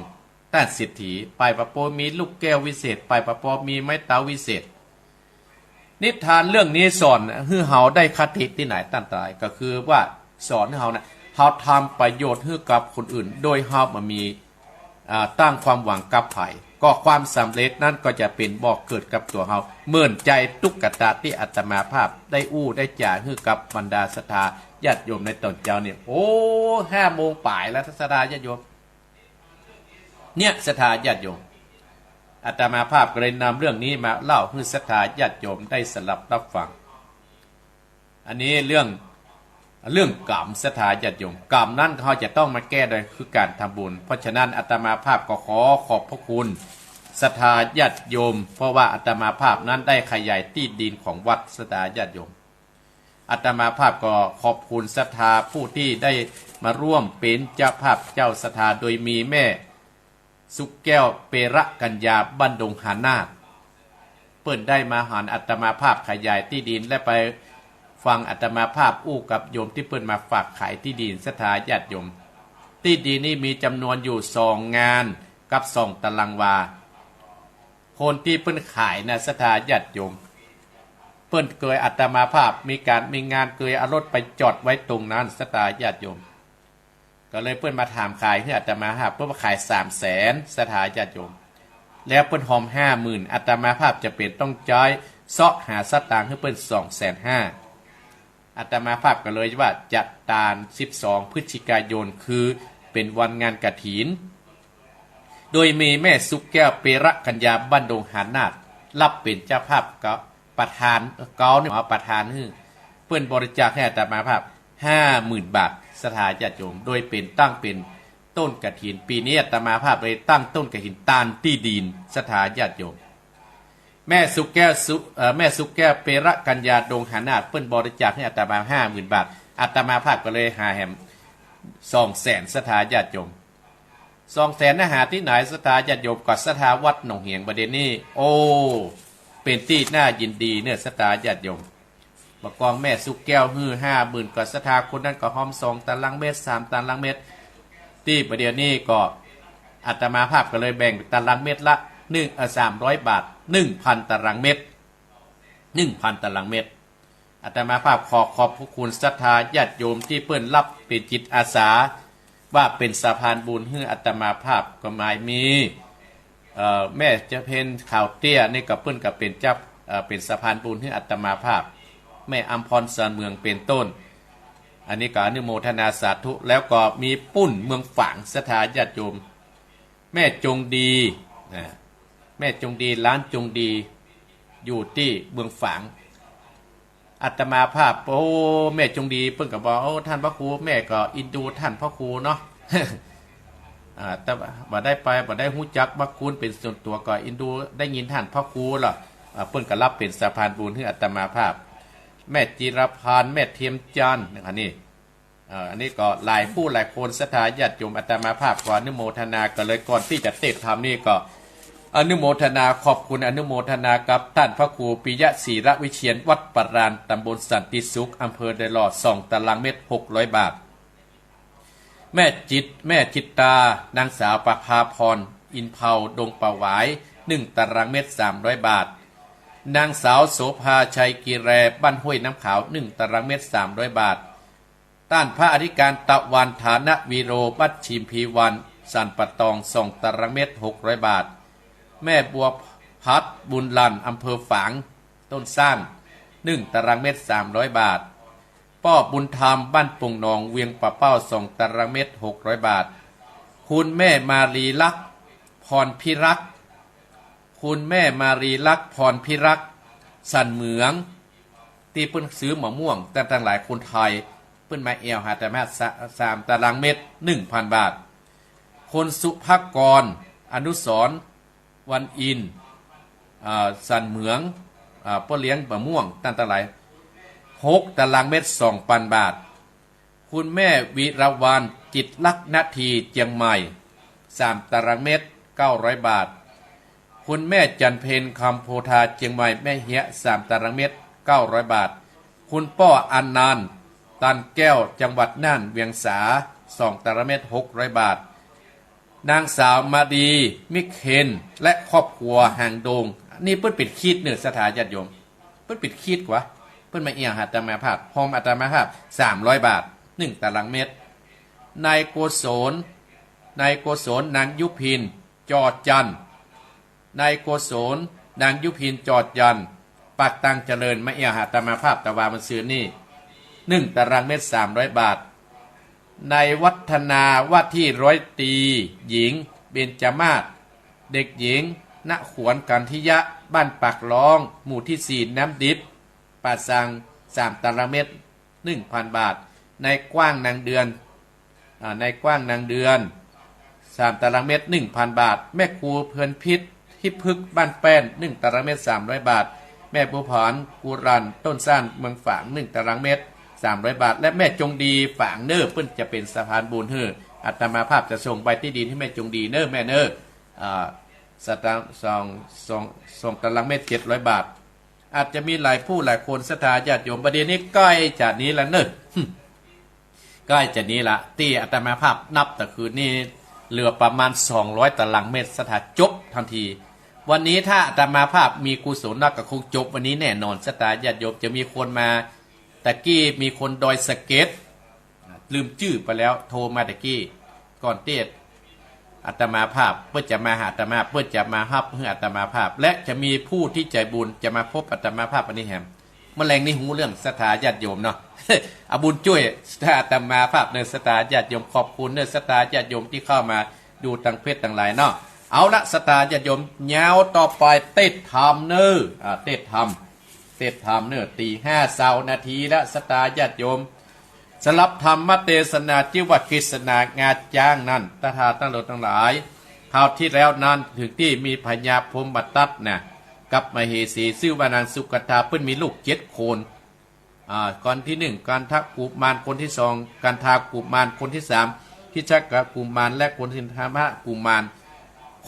ต้านเศรษฐี ไปปะปอมีลูกแก้ววิเศษ ไปปะปอมีไม้เต๊าวิเศษ นิทานเรื่องนี้สอนหื้อเฮาได้คติตี้ไหน ต้านตังหลาย ก็คือว่าสอนหื้อเฮานะ เฮาทำประโยชน์หื้อกับคนอื่น โดยเฮาบ่มี อ่า ตั้งความหวังกับใผ ก็ความสำเร็จนั้นก็จะเป๋นบ่เกิดกับตั๋วเฮา เหมือนจาตุกัตตะตี้อาตมาภาพได้อู้ได้จ๋าหื้อกับบรรดาศรัทธาญาติโยมในต๋อนเจ๊าเนี่ย โอ้ ห้าโมงป๋ายแล้ว ศรัทธาญาติโยม เนี่ย ศรัทธาญาติโยม อาตมาภาพก็เลยนำเรื่องนี้มาเล่าหื้อศรัทธาญาติโยมได้สดับรับฟัง อันนี้เรื่อง เรื่องกรรม ศรัทธาญาติโยม กรรมนั้นเฮาจะต้องมาแก้โดยคือก๋านทำบุญ เพราะฉะนั้นอาตมาภาพก็ขอขอบพระคุณศรัทธาญาติโยม เพราะว่าอาตมาภาพนั้นได้ขยายตี้ดินของวัด ศรัทธาญาติโยม อาตมาภาพก็ขอบคุณศรัทธาผู้ตี้ได้มาร่วมเป๋นเจ้าภาพเจ้าศรัทธา โดยมีแม่สุขแก้ว เประกัญญา บ้านดงหานาถ เปิ้นได้มาหันอาตมาภาพขยายตี้ดิน และไปฟังอาตมาภาพอู้กับโยมตี้เปิ้นมาฝากขายตี้ดิน ศรัทธาญาติโยม ตี้ดินนี่มีจ๋ำนวนอยู่สองงานกับสองตารางวา คนตี้เปิ้นขายนะ ศรัทธาญาติโยม เปิ้นเกย อาตมาภาพมีก๋านมีงาน เกยเอารถไปจอดไว้ตรงนั้น ศรัทธาญาติโยม ก็เลยเปิ้นมาถามขายหื้ออาตมาภาพ เปิ้นว่าขายสามแสน ศรัทธาญาติโยม แล้วเปิ้นฮอมห้าหมื่น อาตมาภาพจ๋ำเป๋นต้องใจ๊เซาะหาสตางค์หื้อเปิ้นสองแสนห้า อาตมาภาพก็เลยว่าจะตานสิบสองพฤศจิกายน คือเป๋นวันงานกฐิน โดยมีแม่สุขแก้ว เประกัญญา บ้านดงหานาด ฮับเป๋นเจ้าภาพ ก็ประธาน เกาเนี่ยเอาประธานหื้อ เปิ้นบริจาคหื้ออาตมาภาพห้าหมื่นบาท ศรัทธาญาติโยม โดยเป๋นตั้งเป๋นต้นกฐิน ปี๋นี้อาตมาภาพเลยตั้งต้นกฐินตานตี้ดิน ศรัทธาญาติโยม แม่สุขแก้วสุ เอ่อ แม่สุขแก้ว เประกัญญา ดงหานาด เปิ้นบริจาคหื้ออาตมาห้าหมื่นบาท อาตมาภาพก็เลยหาแหมสองแสน ศรัทธาญาติโยม สองแสนนะหาตี้ไหน ศรัทธาญาติโยม ก็ศรัทธาวัดหนองเหียง บ่าเดี่ยวนี้ โอ้ เป๋นตี้น่ายินดีเน่อ ศรัทธาญาติโยม บ่ากองแม่สุขแก้วหื้อห้าหมื่น ก็ศรัทธาคนนั้นก็ฮอมสองตารางเมตร สามตารางเมตร ตี้บ่าเดี่ยวนี้ก็อาตมาภาพก็เลยแบ่งตารางเมตรละหนึ่ง เอ่อ สามร้อยบาท หนึ่งพันตารางเมตร หนึ่งพันตารางเมตร อาตมาภาพขอขอบพระคุณศรัทธาญาติโยมตี้เปิ้นฮับเป๋นจิตอาสา ว่าเป๋นสะพานบุญหื้ออาตมาภาพ ก็หมายมี เอ่อ แม่จันเพ็ญ ขาวเตี้ย นี่ก็เปิ้นก็เป๋นเจ้า เอ่อ เป๋นสะพานบุญหื้ออาตมาภาพ แม่อำพร สารเมือง เป๋นต้น อันนี้ก็อนุโมทนาสาธุ แล้วก็มีปุ้น เมืองฝาง ศรัทธาญาติโยม แม่จงดี นะ แม่จงดี ร้านจงดี อยู่ตี้เมืองฝาง อาตมาภาพ โอ้ แม่จงดี เปิ้นก็บอก โอ้ ท่านพระครู แม่ก็เอ็นดูท่านพระครูเนาะ อ่า แต่ว่าบ่ได้ไป บ่ได้ฮู้จักพระคุณเป๋นส่วนตั๋ว ก็เอ็นดู ได้ยินท่านพระครูแล้ว อ่า เปิ้นก็ฮับเป๋นสะพานบุญหื้ออาตมาภาพ แม่จิรพันธ์ แม่เทียมจันทร์ นะครับ นี่ เอ่อ อันนี้ก็หลายผู้หลายคน ศรัทธาญาติโยม อาตมาภาพขออนุโมทนากั๋นเลย ก่อนตี้จะเตะธรรมนี่ก็อนุโมทนาขอบคุณ อนุโมทนากับท่านพระครูปิยะศิระวิเชียร วัดปราน ตำบลสันติสุข อำเภอดอยหล่อ สองตารางเมตร หกร้อยบาท แม่จิต แม่จิตตา นางสาวประภาพร อินเภา ดงป่าหวาย หนึ่งตารางเมตร สามร้อยบาท นางสาวโสภา ชัยกีแร บ้านห้วยน้ำขาว หนึ่งตารางเมตร สามร้อยบาท ต้านพระอธิการตะวัน ฐานวีโร บ้านชิมพีวัน สันป่าตอง สองตารางเมตร หกร้อยบาท แม่บัวพัด บุญลัน อำเภอฝาง ต้นซ่าน หนึ่งตารางเมตร สามร้อยบาท ป้อบุญธรรม บ้านโป่งหนอง เวียงป่าเป้า สองตารางเมตร หกร้อยบาท คุณแม่มาลีลักษณ์ พรพิรักษ์ คุณแม่มาลีลักษณ์ พรพิรักษ์ สันเหมือง ตี้เปิ้นซื้อมะม่วง ต้านตังหลายคนไทย เปิ้นมาแอ่วหาอาตมา สะ สามตารางเมตร หนึ่งพันบาท คุณสุภกร อนุสรณ์ วันอินทร์ อ่า สันเหมือง อ่า ป้อเลี้ยงมะม่วง ต้านตังหลาย หกตารางเมตร สองพันบาท คุณแม่วิรวรรณ จิตรลักษณ์ นาที เจียงใหม่ สามตารางเมตร เก้าร้อยบาท คุณแม่จันเพ็ญ คำโพธา เจียงใหม่ แม่เฮีย สามตารางเมตร เก้าร้อยบาท คุณป้ออนันต์ ตันแก้ว จังหวัดน่าน เวียงสา สองตารางเมตร หกร้อยบาท นางสาวมาดี มิกเคน และครอบครัว หางดง นี่เปิ้นเป๋นคริสต์เน่อ ศรัทธาญาติโยม เปิ้นเป๋นคริสต์กว่า เปิ้นมาแอ่วหาอาตมาภาพ ฮอมอาตมาภาพ สามร้อยบาท หนึ่งตารางเมตร นายโกศล นายโกศล นางยุพิน จอจันทร์ นายโกศล นางยุพิน จอจันทร์ ปากตางเจริญ มาแอ่วหาอาตมาภาพตะวามื้อซืนนี่ หนึ่งตารางเมตร สามร้อยบาท นายวัฒนา ว่าที่ร้อยตรีหญิง เบญจมาศ เด็กหญิง ณ ขวัญ กันทิยะ บ้านปากล้อง หมู่ที่สี่ น้ำดิบ ป่าซาง สามตารางเมตร หนึ่งพันบาท นายกว้าง นางเดือน อ่า นายกว้าง นางเดือน สามตารางเมตร หนึ่งพันบาท แม่ครูเพ็ญพิษ ทิพย์พฤกษ์ บ้านแป้น หนึ่งตารางเมตร สามร้อยบาท แม่บัวผัน กุรัน ต้นซ่าน เมืองฝาง หนึ่งตารางเมตร สามร้อยบาท และแม่จงดี ฝางเน่อ เปิ้นจะเป๋นสะพานบุญหื้อ อาตมาภาพจะส่งใบตี้ดินหื้อแม่จงดีเน่อ แม่เน่อ อ่า สตางค์ สอง สอง สองตารางเมตร เจ็ดร้อยบาท อาจจะมีหลายผู้หลายคน ศรัทธาญาติโยม บ่าเดี่ยวนี้ใก้จะนี้ละเน่อ ใก้จะนี้ละ ตี้อาตมาภาพนับตะคืนนี่ เหลือประมาณ สองร้อยตารางเมตร ศรัทธา จบทันที วันนี้ถ้าอาตมาภาพมีกุศลแล้วก็คงจบวันนี้แน่นอน ศรัทธาญาติโยม จะมีคนมา ตะกี้มีคนดอยสะเก็ด ลืมจื้อไปแล้ว โทรมาตะกี้ ก่อนเตศน์ อาตมาภาพ เปิ้นจะมาหาอาตมา เปิ้นจะมาฮับหื้ออาตมาภาพ และจะมีผู้ที่ใจบุญจะมาพบอาตมาภาพวันนี้แหม เมื่อแลงนี้ฮู้เรื่อง ศรัทธาญาติโยมเนาะ เอาบุญจ้วย ศรัทธาอาตมาภาพเน่อ ศรัทธาญาติโยม ขอบคุณเน่อ ศรัทธาญาติโยมตี้เข้ามาดูตางเพจตางไลน์เนาะ เอาละ ศรัทธาญาติโยม ยาวต่อไป เตศน์ธรรมเน่อ อ่า เตศน์ธรรม เตศน์ธรรมเน่อ ตี๋ห้าซาวนาทีละ ศรัทธาญาติโยม สำหรับธรรมเตสนาจื้อว่า กฤษณางาจ๊างนั้น ศรัทธาตังหลายตังหลาย คราวตี้แล้วนั้น เถิงตี้มีพญาพรหมทัตนะ กับมเหสีจื้อว่านางสุกัณฐา เปิ้นมีลูกเจ็ดคน อ่า คนตี้หนึ่ง กันทกุมาร คนตี้สอง กันทากุมาร คนตี้สาม คิชกกุมาร และคนตี้ห้า กุมาร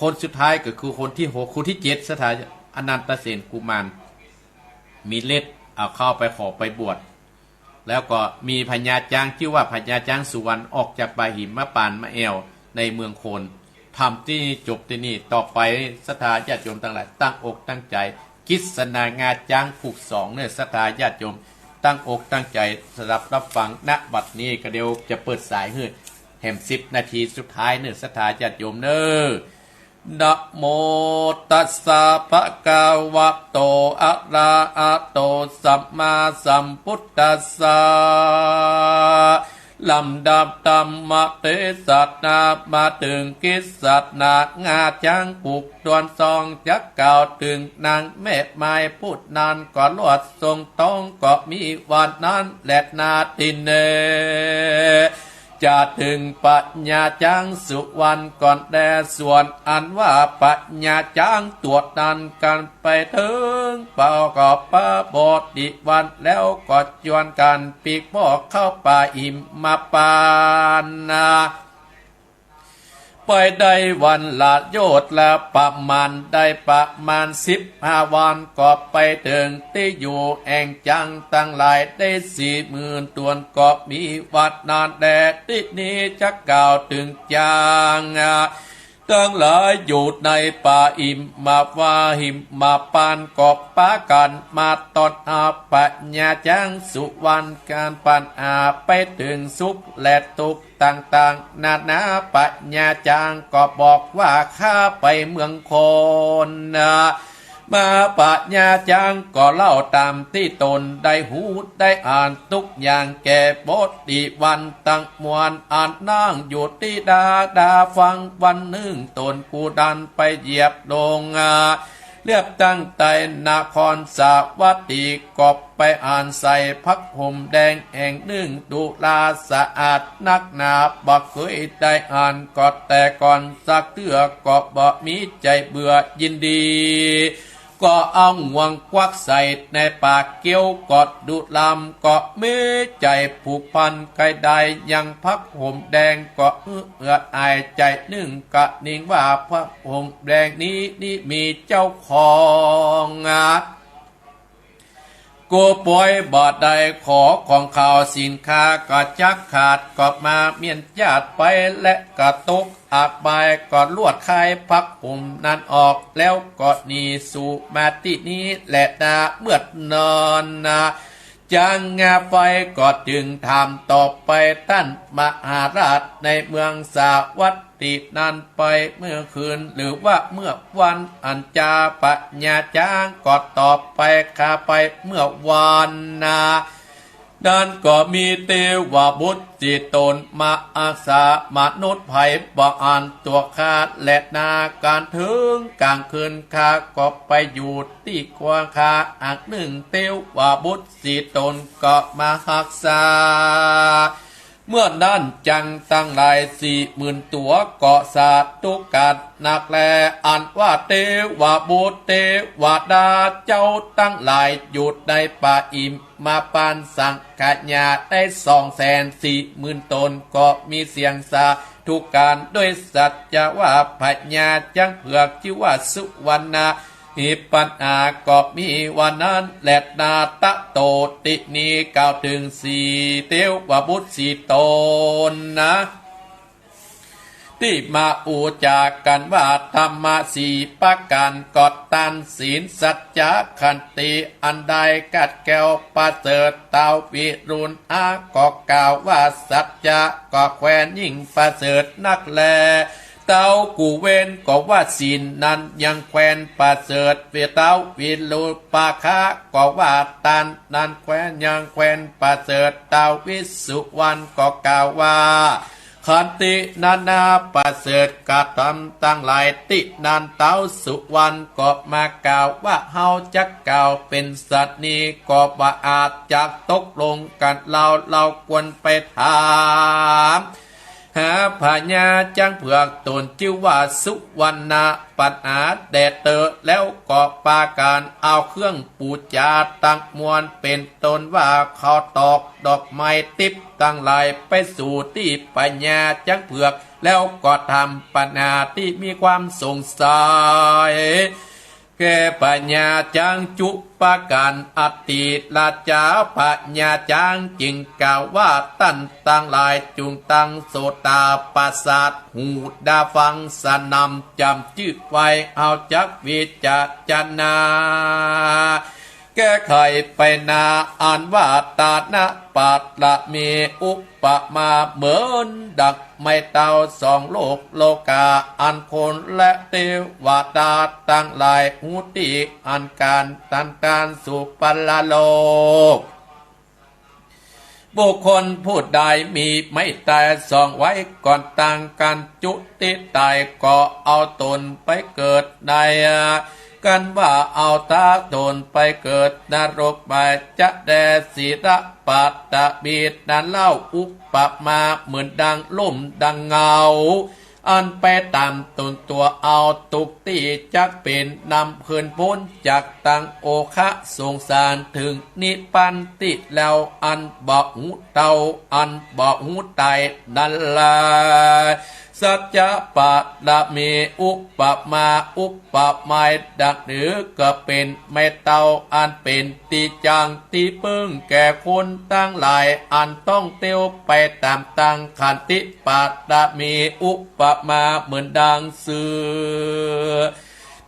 คนสุดท้ายก็คือคนตี้หก คนตี้เจ็ด ศรัทธา อนันทเสนกุมาร มีฤทธิ์ เอาเข้าไปขอไปบวช แล้วก็มีพญาจ๊าง จื้อว่าพญาจ๊างสุวรรณ ออกจากป่าหิมพานต์มาแอ่วในเมืองโคน ธรรมตี้นี่จบตี้นี่ ต่อไปศรัทธาญาติโยมตังหลาย ตั้งอกตั้งใจ๋ กฤษณางาจ๊างผูกสองเน่อ ศรัทธาญาติโยม ตั้งอกตั้งใจ๋สดับรับฟัง ณ บัดนี้ก็เดี๋ยวจะเปิดสายหื้อแหมสิบนาทีสุดท้ายเน่อ ศรัทธาญาติโยมเน่อ นะโม ตัสสะ ภะคะวะโต อะระหะโต สัมมาสัมพุทธัสสะ ลำดับธรรมเตสนา มาเถิงกฤษณางาจ๊างผูกตวนสอง จะกล่าวเถิงนางแม่ไม้ผู้นั้น ก็ลวดทรงท้องก็มีว่านั้นแลนา ตี้เน่อ จะเถิงพญาจ๊างสุวรรณก่อนแล ส่วนอันว่าพญาจ๊างตั๋วนั้น กันไปเถิงป่าก็ปะบอดิวัน แล้วก็จวนกั๋นปีกบ่อเข้าป่าหิมพานต์นา ไปได้วันละโยชน์ละ ประมาณได้ประมาณสิบห้าวัน ก็ไปเถิงตี้อยู่แห่งจ๊างตังหลายได้สี่หมื่นต๋วน ก็มีว่านั้นแล ตี้นี้จะกล่าวเถิงจ๊างตังหลายอยู่ในป่าหิมพานต์ หิมพานต์ ก็ปากั๋นมาต้อนฮับพญาจ๊างสุวรรณ กั๋นปั๋นหาไปเถิงสุขและตุ๊กข์ ต่างๆ นานา พญาจ๊างก็บอกว่า ข้าไปเมืองโคนนา มา พญาจ๊างก็เล่าต๋ามตี้ต๋นได้ฮู้ได้อ่านตุ๊กอย่างแก่บอดิวันตังมวล อันนั่งอยู่ตี้ดาดาฟัง วันนึ่งต๋นกู้นั้นไปเหยียบลงเลียบตั้งใต้นครสาวัตถี ก็ไปอ่านใส่ผ้าห่มแดงแห่งนึ่ง ดูราสะอาดนักหนา บ่เกยได้อ่านก็แต่ก่อนสักเตื้อ ก็บ่มีใจ๋เบื่อยินดี ก็เอางวงควักใส่ในปากเกี้ยว ก็ดูรำ ก็มีใจ๋ผูกพันใค่ได้ยังผ้าห่มแดง ก็เอือดอายใจ๋นึ่ง กระนิงว่าผ้าห่มแดงนี้ นี้มีเจ้าของ กูป่วยบ่ได้ ขอของข้าวสินค้าก็จักขาด ก็มาเมียนญาติไป และก็ตกอบาย ก็ลวดคายผ้าห่มนั้นออก แล้วก็หนีสู่มาตี้นี้แลนา เมือดนอนนา จ๊างงาไฟก็จึงถามต่อไป ต้านมหาราชในเมืองสาวัตถีนั้น ไปเมื่อคืนหรือว่าเมื่อวัน อันจา พญาจ๊างก็ตอบไป ข้าไปเมื่อวานนา นั้นก็มีเตวบุตรสี่ต๋น มหาสามนุษย์ไพร่บ่อ่านตั๋วข้าแลนา ก๋านเถิงก๋างคืน ข้าก็ไปอยู่ตี้ครัวข้าอันนึ่ง เตวบุตรสี่ต๋นก็มาฮักษา เมื่อนั้นจ๊างตังหลายสี่หมื่นตั๋ว ก็สาธุก๋านนักแล อันว่าเตวบุตรเตวดาเจ้าตังหลาย อยู่ในป่าหิมพานต์สังขยาได้สองแสนสี่หมื่นต๋น ก็มีเสียงสาธุก๋านด้วยสัจจะว่า พญาจ๊างเผือกจื้อว่าสุวรรณะ หิปัญหาก็มีว่านั้นแลนา ตะโต ตี้นี้กล่าวเถิงสี่เตวบุตรสี่ต๋นนา เต มาอู้จ๋ากั๋นว่าธรรมะสี่ประก๋าน ก็ตาน ศีล สัจจะ ขันติ อันใดขัดแคล้วประเสริฐ ท้าววิรุฬอาก็กล่าวว่าสัจจะก็แควนยิ่งประเสริฐนักแล ท้าวกุเวนก็ว่าศีลนั้นยังแควนประเสริฐ ท้าววิรูปาคะก็ว่าตานนั้นแควนยังแควนประเสริฐ ท้าววิสสุวรรณก็กล่าวว่า ขันตินานาประเสริฐกระทำตังหลาย ตี้นั้นท้าวสุวรรณก็มากล่าวว่า เฮาจักกล่าวเป๋นสันนี้ก็บ่อาจ จักตกลงกั๋น เฮา เฮาควรไปถามหาพญาจ๊างเผือก ต๋นจื้อว่าสุวรรณะ ปัญหาแต๊เต๊อะ แล้วก็ปากั๋นเอาเครื่องปู๋จาตังมวล เป๋นต้นว่าข้าวตอก ดอกไม้ ติ๊บตังหลาย ไปสู่ตี้พญาจ๊างเผือก แล้วก็ถามปัญหาตี้มีความสงสัยแก่พญาจ๊างจุ๊ประก๋าน อติราชาพญาจ๊างจึงกล่าวว่า ต้านตังหลายจุ่งตั้งโสตประสาท หูดาฟังสนั่นจ๋ำจื้อไว้ เฮาจักวิจารณา แก้ไขไปนา อันว่าทานบารมี อุปมาเหมือนดั่งไม้เต้าสองโลกโลกา อันคนและเตวดาตังหลายฮู้ตี้ อันก๋านตันตานสู่ปรโลก บุคคลผู้ใดมีไม้เต้าสองไว้ ก่อนตางก๋านจุติต๋าย ก็เอาต๋นไปเกิดใน กันว่าเอาต๋นไปเกิดนรกไป จะแด่ศีลบารมีนั้นเล่า อุปมาเหมือนดั่งลุ่มดั่งเงา อันไปต๋ามตนตั๋วเอา ตุ๊กตี้จักเป๋นนำคืนป๊นจากตังโอคะสงสาร เถิงนิพพานตี้แล้ว อันบ่ฮู้เฒ่า อันบ่ฮู้ต๋ายนั้นแล สัจจะบารมี อุปมา อุปไมยดั่งนี้ ก็เป๋นไม้เต้าอันเป๋นตี้จั้งตี้เปิ้งแก่คนตังหลาย อันต้องเตียวไปต๋ามตังขันติบารมี อุปมาเหมือนดั่งเสือ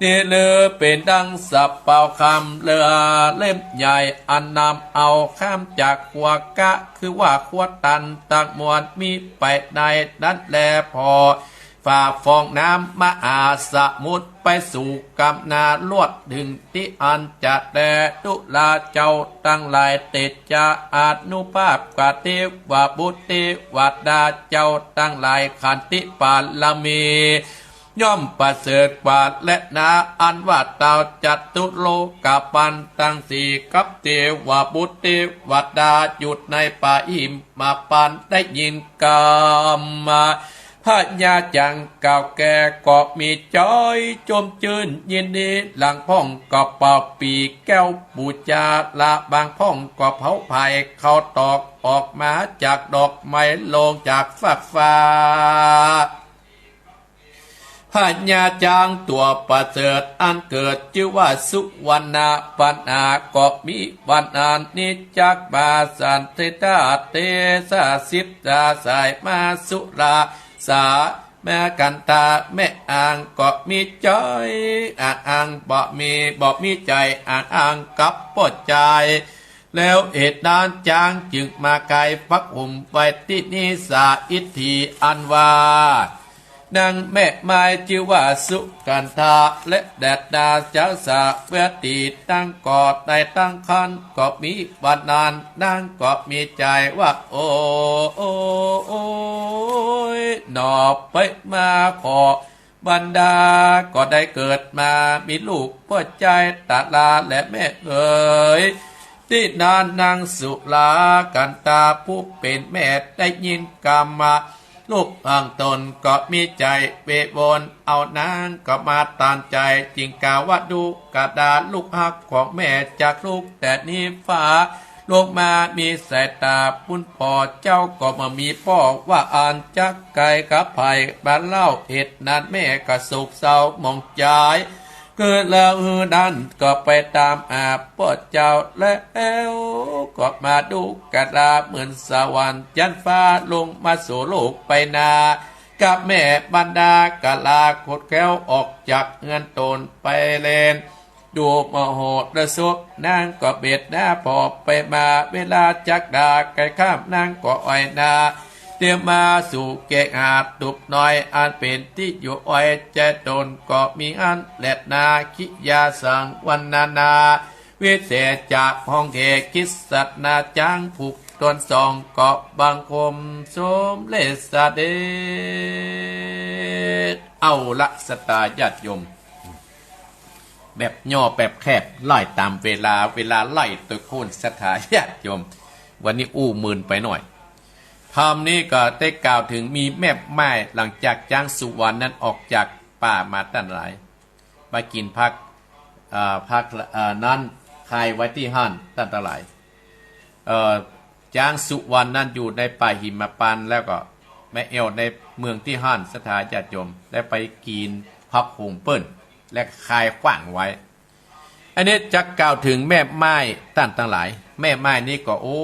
นี้ลือเป๋นดั่งสะเปาคำเรือเล่มใหญ่ อันนำเอาข้ามจากขั้วก๊ะ คือว่าขั้วตันตังมวลมีไปในนั้นแล ผ่อฝ่าฟองน้ำมหาสมุทรไปสู่กำนาลวด เถิงตี้อันจะแด่ดุราเจ้าตังหลาย เตจาอานุภาพกว่าเตวบุตรเตวดาเจ้าตังหลาย ขันติบารมี ย่อมประเสริฐกว่าแลนา อันว่าเต้าจัตุโลกบาลตังสี่ กับเตวบุตรเตวดาอยู่ในปะหิมบาลได้ยินกำพญาจ๊างกล่าวแก่ ก็มีใจ๋จมจื้นยินดี หลังพ่องก็เป่าปี่แก้วปู๋จา ละบางพ่องก็เผาไผ่ ข้าวตอกออกมาจากดอกไม้ ลงจากฟากฟ้า พญาจ๊างตั๋วประเสริฐอันเกิดจื้อว่าสุวรรณะ ปัญหาก็มีวันอันนี้จักมาสันติตาเตสะสิบสาสายมาสุราสามากันตา แม่อางก็มีใจ๋อางอางบ่มี บ่มีใจ๋อางอางกับป้อจาย แล้วเหตุนั้นจ๊างจึงมาไขผ้าห่มไว้ตี้นี้ สาอิทธิอันว่า นางแม่ไม้จื้อว่าสุกันธา และแดดดาเจ้าสาวัตถี นางก็ได้ตั้งครรภ์ก็มีวันนั้น นางก็มีใจ๋ว่า โอ้ โอ้ โอ้ย หนอไปมาขอ บรรดาก็ได้เกิดมามีลูกป้อจายตาลาแลแม่เอ๋ย ตี้นั้นนางสุรากันตาผู้เป๋นแม่ได้ยินกำว่าลูกของต๋นก็มีใจ๋เววน เอานางก็มาตานใจ๋ จึงกล่าวว่า ดูกราลูกฮักของแม่ จากลูกแต่นี้ฟ้า ลงมามีสายต๋าปุ้น พ่อเจ้าก็บ่มีป้อ ว่าอันจักไขกับใผมาเล่า เหตุนั้นแม่ก็โศกเศร้าหมองใจ๋ เกิดแล้วหื้อนั้นก็ไปต๋ามหาป้อเจ้า แล้วก็มาดูกราเหมือนสวรรค์จันทร์ฟ้า ลงมาสู่โลกไปนา กับแม่บรรดากะลา ขดแคล้วออกจากเฮือนตนไปแล ดูมโหรสพ นางก็เบศหน้าผ่อไปมา เวลาจักดาใก้ค่ำ นางก็อ้อยนา เตียมมาสู่เกหาตุบน้อย อันเป๋นตี้อยู่อ้อย แจตนก็มีอั้นแลนา คิยาสังวรรณนา วิเศษจากห้องเอก คิดสัตนาจังผูกตนสอง ก็บังคมสมเร็จเสด็จ เอาละศรัทธาญาติโยม แบบย่อแบบแคบ ไล่ต๋ามเวลา เวลาไล่ตวยโคน ศรัทธาญาติโยม วันนี้อู้มึนไปหน่อย ธรรมนี้ก็ได้กล่าวเถิงมีแม่ม่าย หลังจากจ๊างสุวรรณนั้นออกจากป่ามาต้านหลาย ไปกิ๋นผัก เอ่อ ผัก เอ่อ นั้นคายไว้ตี้หั้นต้านตังหลาย เอ่อ จ๊างสุวรรณนั้นอยู่ในป่าหิมพานต์ แล้วก็แม่แอ่วในเมืองตี้หั้น ศรัทธาญาติโยม ได้ไปกิ๋นผักโขมเปิ้น และคายขว้างไว้ อันนี้จะกล่าวเถิงแม่ม่ายต้านตังหลาย แม่ม่ายนี้ก็ โอ้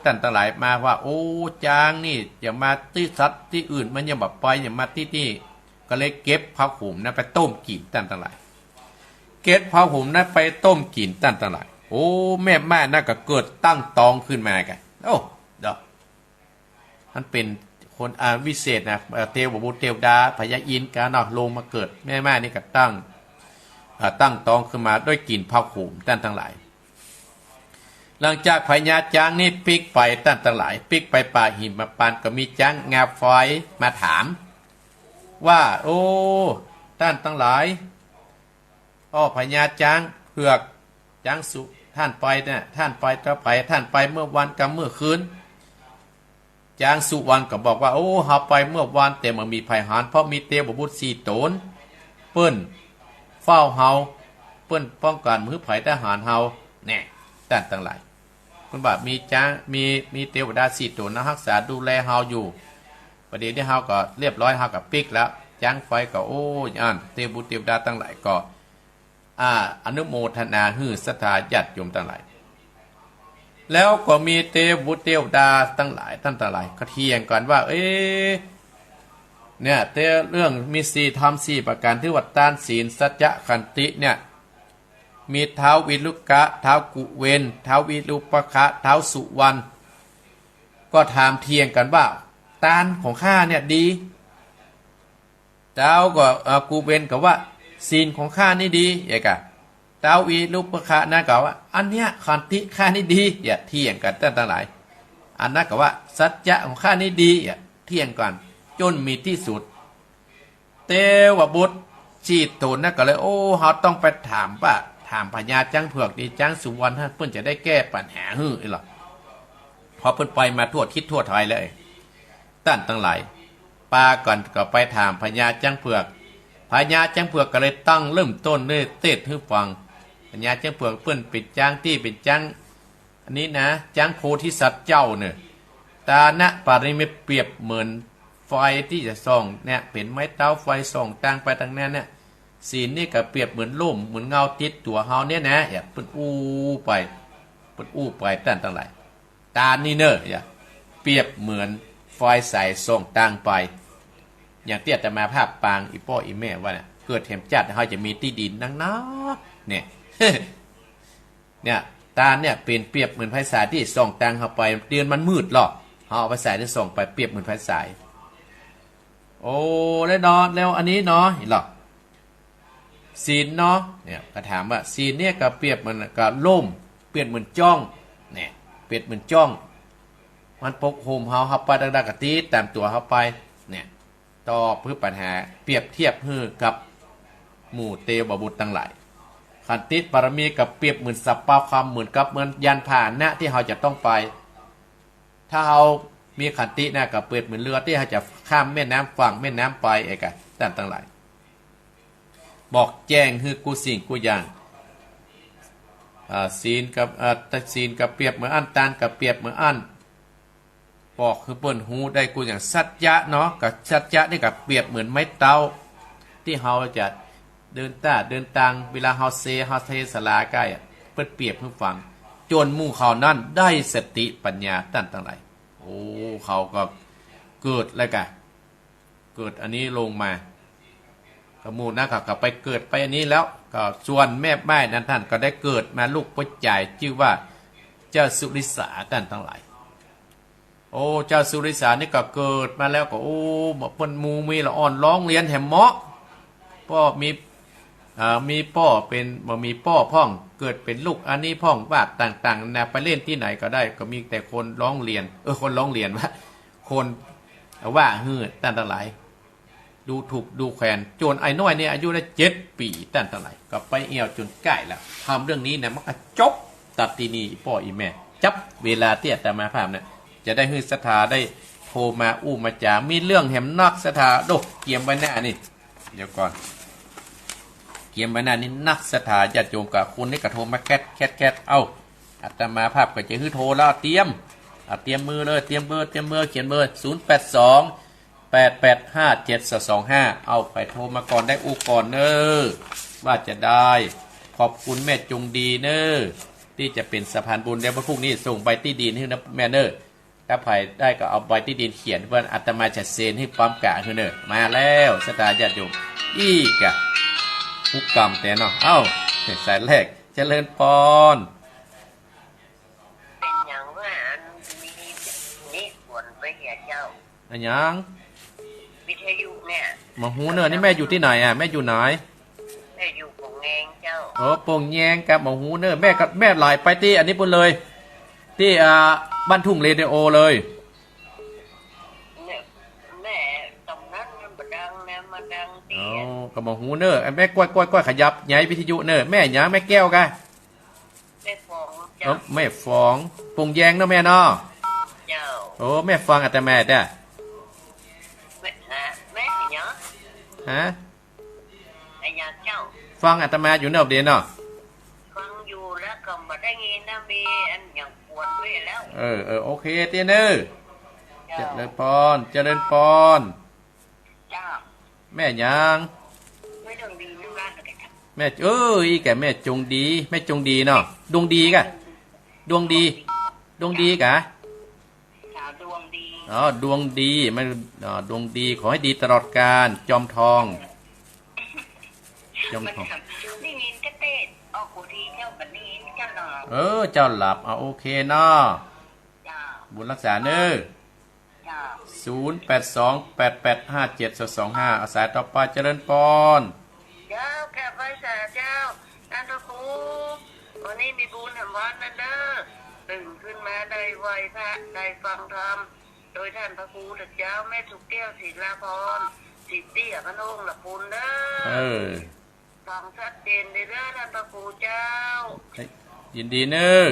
ต้านตังหลายมาว่า โอ้ จ๊างนี่อย่ามาตี้สัตว์ตี้อื่น มันยังบ่ไป อย่ามาตี้นี่ ก็เลยเก็บผักโขมนั้นไปต้มกิ๋นต้านตังหลาย เก็บผักโขมนั้นไปต้มกิ๋นต้านตังหลาย โอ้ แม่ม่ายนั้นก็เกิดตั้งต๊องขึ้นมากั๋น โอ้ เดี๋ยว มันเป๋นคน อ่า วิเศษนะ เอ่อ เตวบุตรเตวดา พญาอินทร์กาเนาะ ลงมาเกิด แม่ม่ายนี่ก็ตั้ง อ่า ตั้งต๊องขึ้นมาด้วยกิ๋นผักโขมต้านตังหลาย หลังจากพญาจ๊างนี่ปิ๊กไปต้านตังหลาย ปิ๊กไปป่าหิมพานต์ ก็มีจ๊างงาฝอยมาถาม ว่า โอ้ ต้านตังหลาย อ้อ พญาจ๊างเผือก จ๊างสุ ต้านไปเนี่ย ต้านไปกับใผ ต้านไปเมื่อวานกับเมื่อคืน จ๊างสุวรรณก็บอกว่า โอ้ เฮาไปเมื่อวาน แต่บ่มีใผหาญ เพราะมีเตวบุตรสี่ต๋น เปิ้นเฝ้าเฮา เปิ้นป้องกั๋นบ่หื้อใผได้หาญเฮา แน่ ต้านตังหลาย เปิ้นว่ามีจ๊าง มี มีเตวดาสี่ต๋นนะ ฮักษาดูแลเฮาอยู่ ประเดี๋ยวนี้เฮาก็เรียบร้อย เฮาก็ปิ๊กแล้ว จ๊างไปก็ โอ้ อั้น เตวบุตรเตวดาตังหลายก็ อ่า อนุโมทนาหื้อศรัทธาญาติโยมตังหลาย แล้วก็มีเตวบุตรเตวดาตังหลาย ต้านตังหลาย ก็เถียงกั๋นว่า เอ๊ะ เนี่ย เตวเรื่องมีสี่ธรรมสี่ประก๋าน ตี้ว่าตาน ศีล สัจจะ ขันติเนี่ย มีท้าววิรุฬกะ ท้าวกุเวน ท้าววิรูปกะ ท้าวสุวรรณ ก็ถามเถียงกั๋นว่า ตานของข้าเนี่ยดี ท้าวก็ เอ่อ กุเวนก็ว่า ศีลของข้านี่ดี เอกะ ท้าววิรูปกะนั้นก็ว่า อันเนี้ยขันติข้านี่ดี เนี่ย เถียงกั๋นต้านตังหลาย อันนั้นก็ว่า สัจจะของข้านี่ดี เนี่ย เถียงกั๋น จ๋นมีตี้สุด เตวบุตรสี่ต๋นนั้นก็เลย โอ้ เฮาต้องไปถามว่า ถามพญาจ๊างเผือกดี จ๊างสุวรรณหั้น เปิ้นจะได้แก้ปัญหาหื้ออี้หรอ เพราะเปิ้นไปมาทั่วทิศทั่วไทยแล้ว ต้านตังหลาย ปากั๋นก็ไปถามพญาจ๊างเผือก พญาจ๊างเผือกก็เลยตั้งเริ่มต้นด้วยเตสน์หื้อฟัง พญาจ๊างเผือกเปิ้นเป๋นจ๊างตี้เป๋นจ๊าง อันนี้นะ จ๊างโพธิสัตว์เจ้าเนี่ย ตานะปาริมิตรเปรียบเหมือนไฟตี้จะส่องเนี่ย เป๋นไม้เต๊าไฟส่องตางไปตางนั้นเนี่ย ศีลนี่ก็เปรียบเหมือนร่ม เหมือนเงาติดตั๋วเฮาเนี่ยนะ เนี่ย เปิ้นอู้ไป เปิ้นอู้ไปต้านตังหลาย ตานนี่เน่อ เนี่ย เปรียบเหมือนไฟใสส่องตางไป อย่างตี้อาตมาภาพปางอี่ป้ออี่แม่ว่าเนี่ย เกิดแหมจาติเฮาจะมีตี้ดินนักๆ เนี่ย เนี่ย ตานเนี่ยเป๋นเปรียบเหมือนไฟสายตี้ส่องตางเฮาไป เดือนมันมืดหรอก เฮาเอาไฟสายตี้ส่องไปเปรียบเหมือนไฟสาย โอ้ แล้วเนาะ แล้วอันนี้เนาะ เห็นหรอ ศีลเนาะ เนี่ย ก็ถามว่า ศีลเนี่ยก็เปรียบเหมือนกับร่ม เปรียบเหมือนจ้อง เนี่ย เปรียบเหมือนจ้อง มันปกห่มเฮา เฮาไปตางใดก็ติดต๋ามตั๋วเฮาไป เนี่ย ตอบหื้อปัญหา เปรียบเทียบหื้อกับหมู่เตวบุตรตังหลาย ขันติปารมีก็เปรียบเหมือนสัพพะธรรม เหมือนกับเหมือนยานพาหนะตี้เฮาจะต้องไป ถ้าเฮามีขันตินะ ก็เปรียบเหมือนเรือตี้เฮาจะข้ามแม่น้ำ ฝั่งแม่น้ำไป เอกะ ต้านตังหลาย บอกแจ้งหื้อกู้สิ่งกู้อย่าง อ่า ศีลก็ อ่า ศีลก็เปรียบเหมือนอั้น ตานก็เปรียบเหมือนอั้น บอกหื้อเปิ้นฮู้ได้กู้อย่าง สัจจะเนาะ ก็สัจจะนี่ก็เปรียบเหมือนไม้เต๊า ตี้เฮาจะเดินต้าเดินตาง เวลาเฮาเซ เฮาเซสลาใก้อะ เปิ้นเปรียบหื้อฟัง จ๋นหมู่เขานั้นได้สติปัญญาต้านตังหลาย โอ้ เขาก็เกิดแล้วกะ เกิดอันนี้ลงมา ก็หมู่นั้นก็ ก็ไปเกิดไปอันนี้แล้ว ก็ส่วนแม่บ้านนั้นต้านก็ได้เกิดมาลูกป้อจายจื้อว่าเจ้าสุริสาต้านตังหลาย โอ้ เจ้าสุริสานี่ก็เกิดมาแล้วก็ โอ้ เปิ้นหมู่มีละอ่อนร้องเรียนแหมเนาะ ป้อมี อ่า มีป้อเป๋น บ่มีป้อพ่อง เกิดเป๋นลูกอันนี้พ่อง ว่าต่างๆ นานา ไปเล่นตี้ไหนก็ได้ ก็มีแต่คนร้องเรียน เออ คนร้องเรียนว่า คนว่าหื้อต้านตังหลาย ดูถูกดูแขวน จ๋นไอ้น้อยนี่อายุได้เจ็ดปี๋ ต้านตังหลาย ก็ไปแอ่วจ๋นใก้แล้ว ทำเรื่องนี้นะ มันก็จบตัดตี้นี่ ป้ออี่แม่ จับเวลาตี้อาตมาภาพเนี่ย จะได้หื้อศรัทธาได้โทรมาอู้มาจ๋า มีเรื่องแหมนักศรัทธา โด เกียมไว้หน้านี่ เดี๋ยวก่อน เกียมไว้หน้านี่นักศรัทธาญาติโยมกับคุณนี่ก็โทรมาแก๊ดแก๊ดแก๊ด เอ้า อาตมาภาพก็จะหื้อโทรแล้ว เตรียม อ่ะ เตรียมมือเลย เตรียมเบอร์ เตรียมเบอร์ เขียนเบอร์ ศูนย์แปดสอง แปดแปดห้าเจ็ดสองสองห้า เอา ใผโทรมาก่อนได้อู้ก่อนเน่อ ว่าจะได้ ขอบคุณแม่จงดีเน่อ ตี้จะเป๋นสะพานบุญ เดี๋ยววันพรุ่งนี้ส่งใบตี้ดินหื้อนะแม่เน่อ ถ้าใผได้ก็เอาใบตี้ดินเขียน เปิ้นอาตมาจะเซ็นหื้อป๊อมกะหื้อเน่อ มาแล้วศรัทธาญาติโยม อี้กะ ผู้กำแต่เนาะ เอ้า สายแรก เจริญปอน เป๋นหยังวะ อันนี้ นี่ขวนไปเหียเจ้า อะหยัง วิทยุเนี่ย บ่ฮู้เน่อ นี่แม่อยู่ตี้ไหนอะ แม่อยู่ไหน แม่อยู่โป่งแยงเจ้า โอ้ โป่งแยงกะ บ่ฮู้เน่อ แม่ก็ แม่ไหลไปตี้อันนี้ปู้นเลย ตี้ อ่า บ้านทุ่งเรดิโอเลย เนี่ย แม่ตรงนั้นมันบ่ดังนะ มาดังตี้ โอ้ อัน ก็บ่ฮู้เน่อ ไอ้แม่ก้อย ก้อย ก้อย ขยับย้ายวิทยุเน่อ แม่หยัง แม่แก้วกะ แม่ฟอง เอ้า เจ้า แม่ฟอง โป่งแยงเนาะแม่เนาะ เจ้า โอ้ แม่ฟังอาตมาเต๊อะ แม่ ฮะ แม่หยัง ฮะ อะหยังเจ้า ฟังอาตมาอยู่เนาะเดี๋ยวเนาะ ฟังอยู่แล้วก็บ่ได้ยินนะ มีอันหยังขวนไว้แล้ว เออ เออ โอเคตี้เน่อ เจ้า เจริญปอน เจริญปอน เจ้า แม่หยัง แม่จงดี แม่ เออ อี้กะ แม่จงดี แม่จงดีเนาะ ดวงดีกะ ดวงดี ดวงดีกะ สาวดวงดี อ๋อ ดวงดี แม่ อ๋อ ดวงดี ขอหื้อดีตลอดกาล จอมทอง จอมทอง มันได้ยินกะเตะออกหูดีเจ้า บ่ได้ยินเจ้าหลับ เออ เจ้าหลับ อ่ะ โอเคเนาะ เจ้า บุญรักษาเน่อ เจ้า ศูนย์แปดสอง แปดแปดห้าเจ็ดสองสองห้า เอา สายต่อไป เจริญปอน เจ้า กราบไหว้สาเจ้า ต้านพระครู วันนี้มีบุญแหมวันนั้นเน่อ ตื่นขึ้นมาได้ไหว้พระ ได้ฟังธรรม โดยต้านพระครูเจ้า แม่สุขแก้ว ศิลาภรณ์ สิทธิ์เตี้ย พนมละปูนเน่อ เออ ฟังชัดเจนเลยเน่อ ต้านพระครูเจ้า ยินดีเน่อ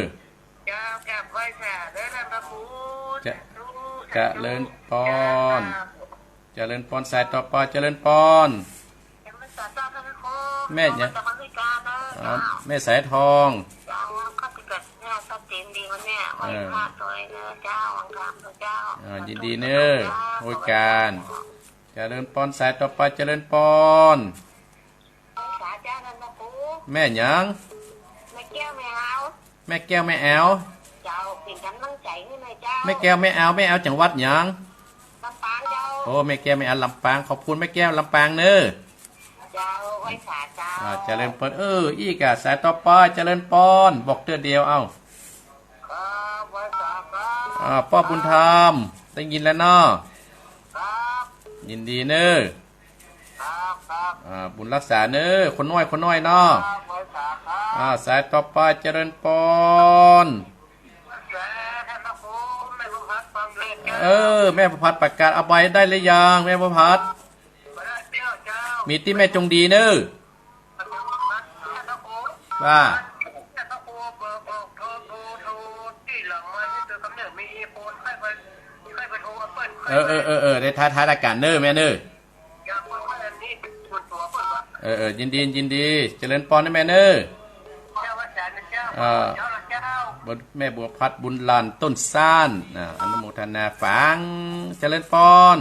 เจ้า กราบไหว้สาเน่อ ต้านพระครู จะ สาธุ เจริญปอน เจ้า เจริญปอน สายต่อไป เจริญปอน แม่หยัง อ๋อ แม่สายทอง เจ้า ก็ติดกับเนี่ย ชัดเจนดีวันเนี่ย ไหว้พระ เออ ด้วยเน่อเจ้า วันพระเน่อเจ้า อ่า ยินดีเน่อ โอยการ เจริญปอน สายต่อไป เจริญปอน สาเจ้า ต้านพระครู แม่หยัง แม่แก้ว แม่แอว แม่แก้ว แม่แอว เจ้า เป๋นก๋ำลังใจ๋หื้อหน่อยเจ้า แม่แก้ว แม่แอว แม่แอวจังหวัดหยัง ลำปางเจ้า โอ้ แม่แก้ว แม่แอว ลำปาง ขอบคุณแม่แก้ว ลำปางเน่อ เจ้า ไหว้สาเจ้า อ่า เจริญปอน เออ อี้กะ สายต่อไป เจริญปอน บอกเตื้อเดียว เอ้า ครับ ไหว้สาครับ อ่า ป้อบุญธรรม ได้ยินแล้วเนาะ ครับ ยินดีเน่อ ครับ ครับ อ่า บุญรักษาเน่อ คนน้อย คนน้อยเนาะ ครับ ไหว้สาครับ อ่า สายต่อไป เจริญปอน เออ แม่ประภัส เอาใบได้หรือยัง แม่ประภัส มีตี้แม่จงดีเน่อ ว่า เออ เออ เออ เออ ได้ท้าย ท้ายรายการเน่อแม่เน่อ เออ เออ ยินดี ยินดี เจริญปอนนะแม่เน่อ เออ แม่บัวพัด บุญหลาน ต้นซ่าน อ่า อนุโมทนาฝาก เจริญปอน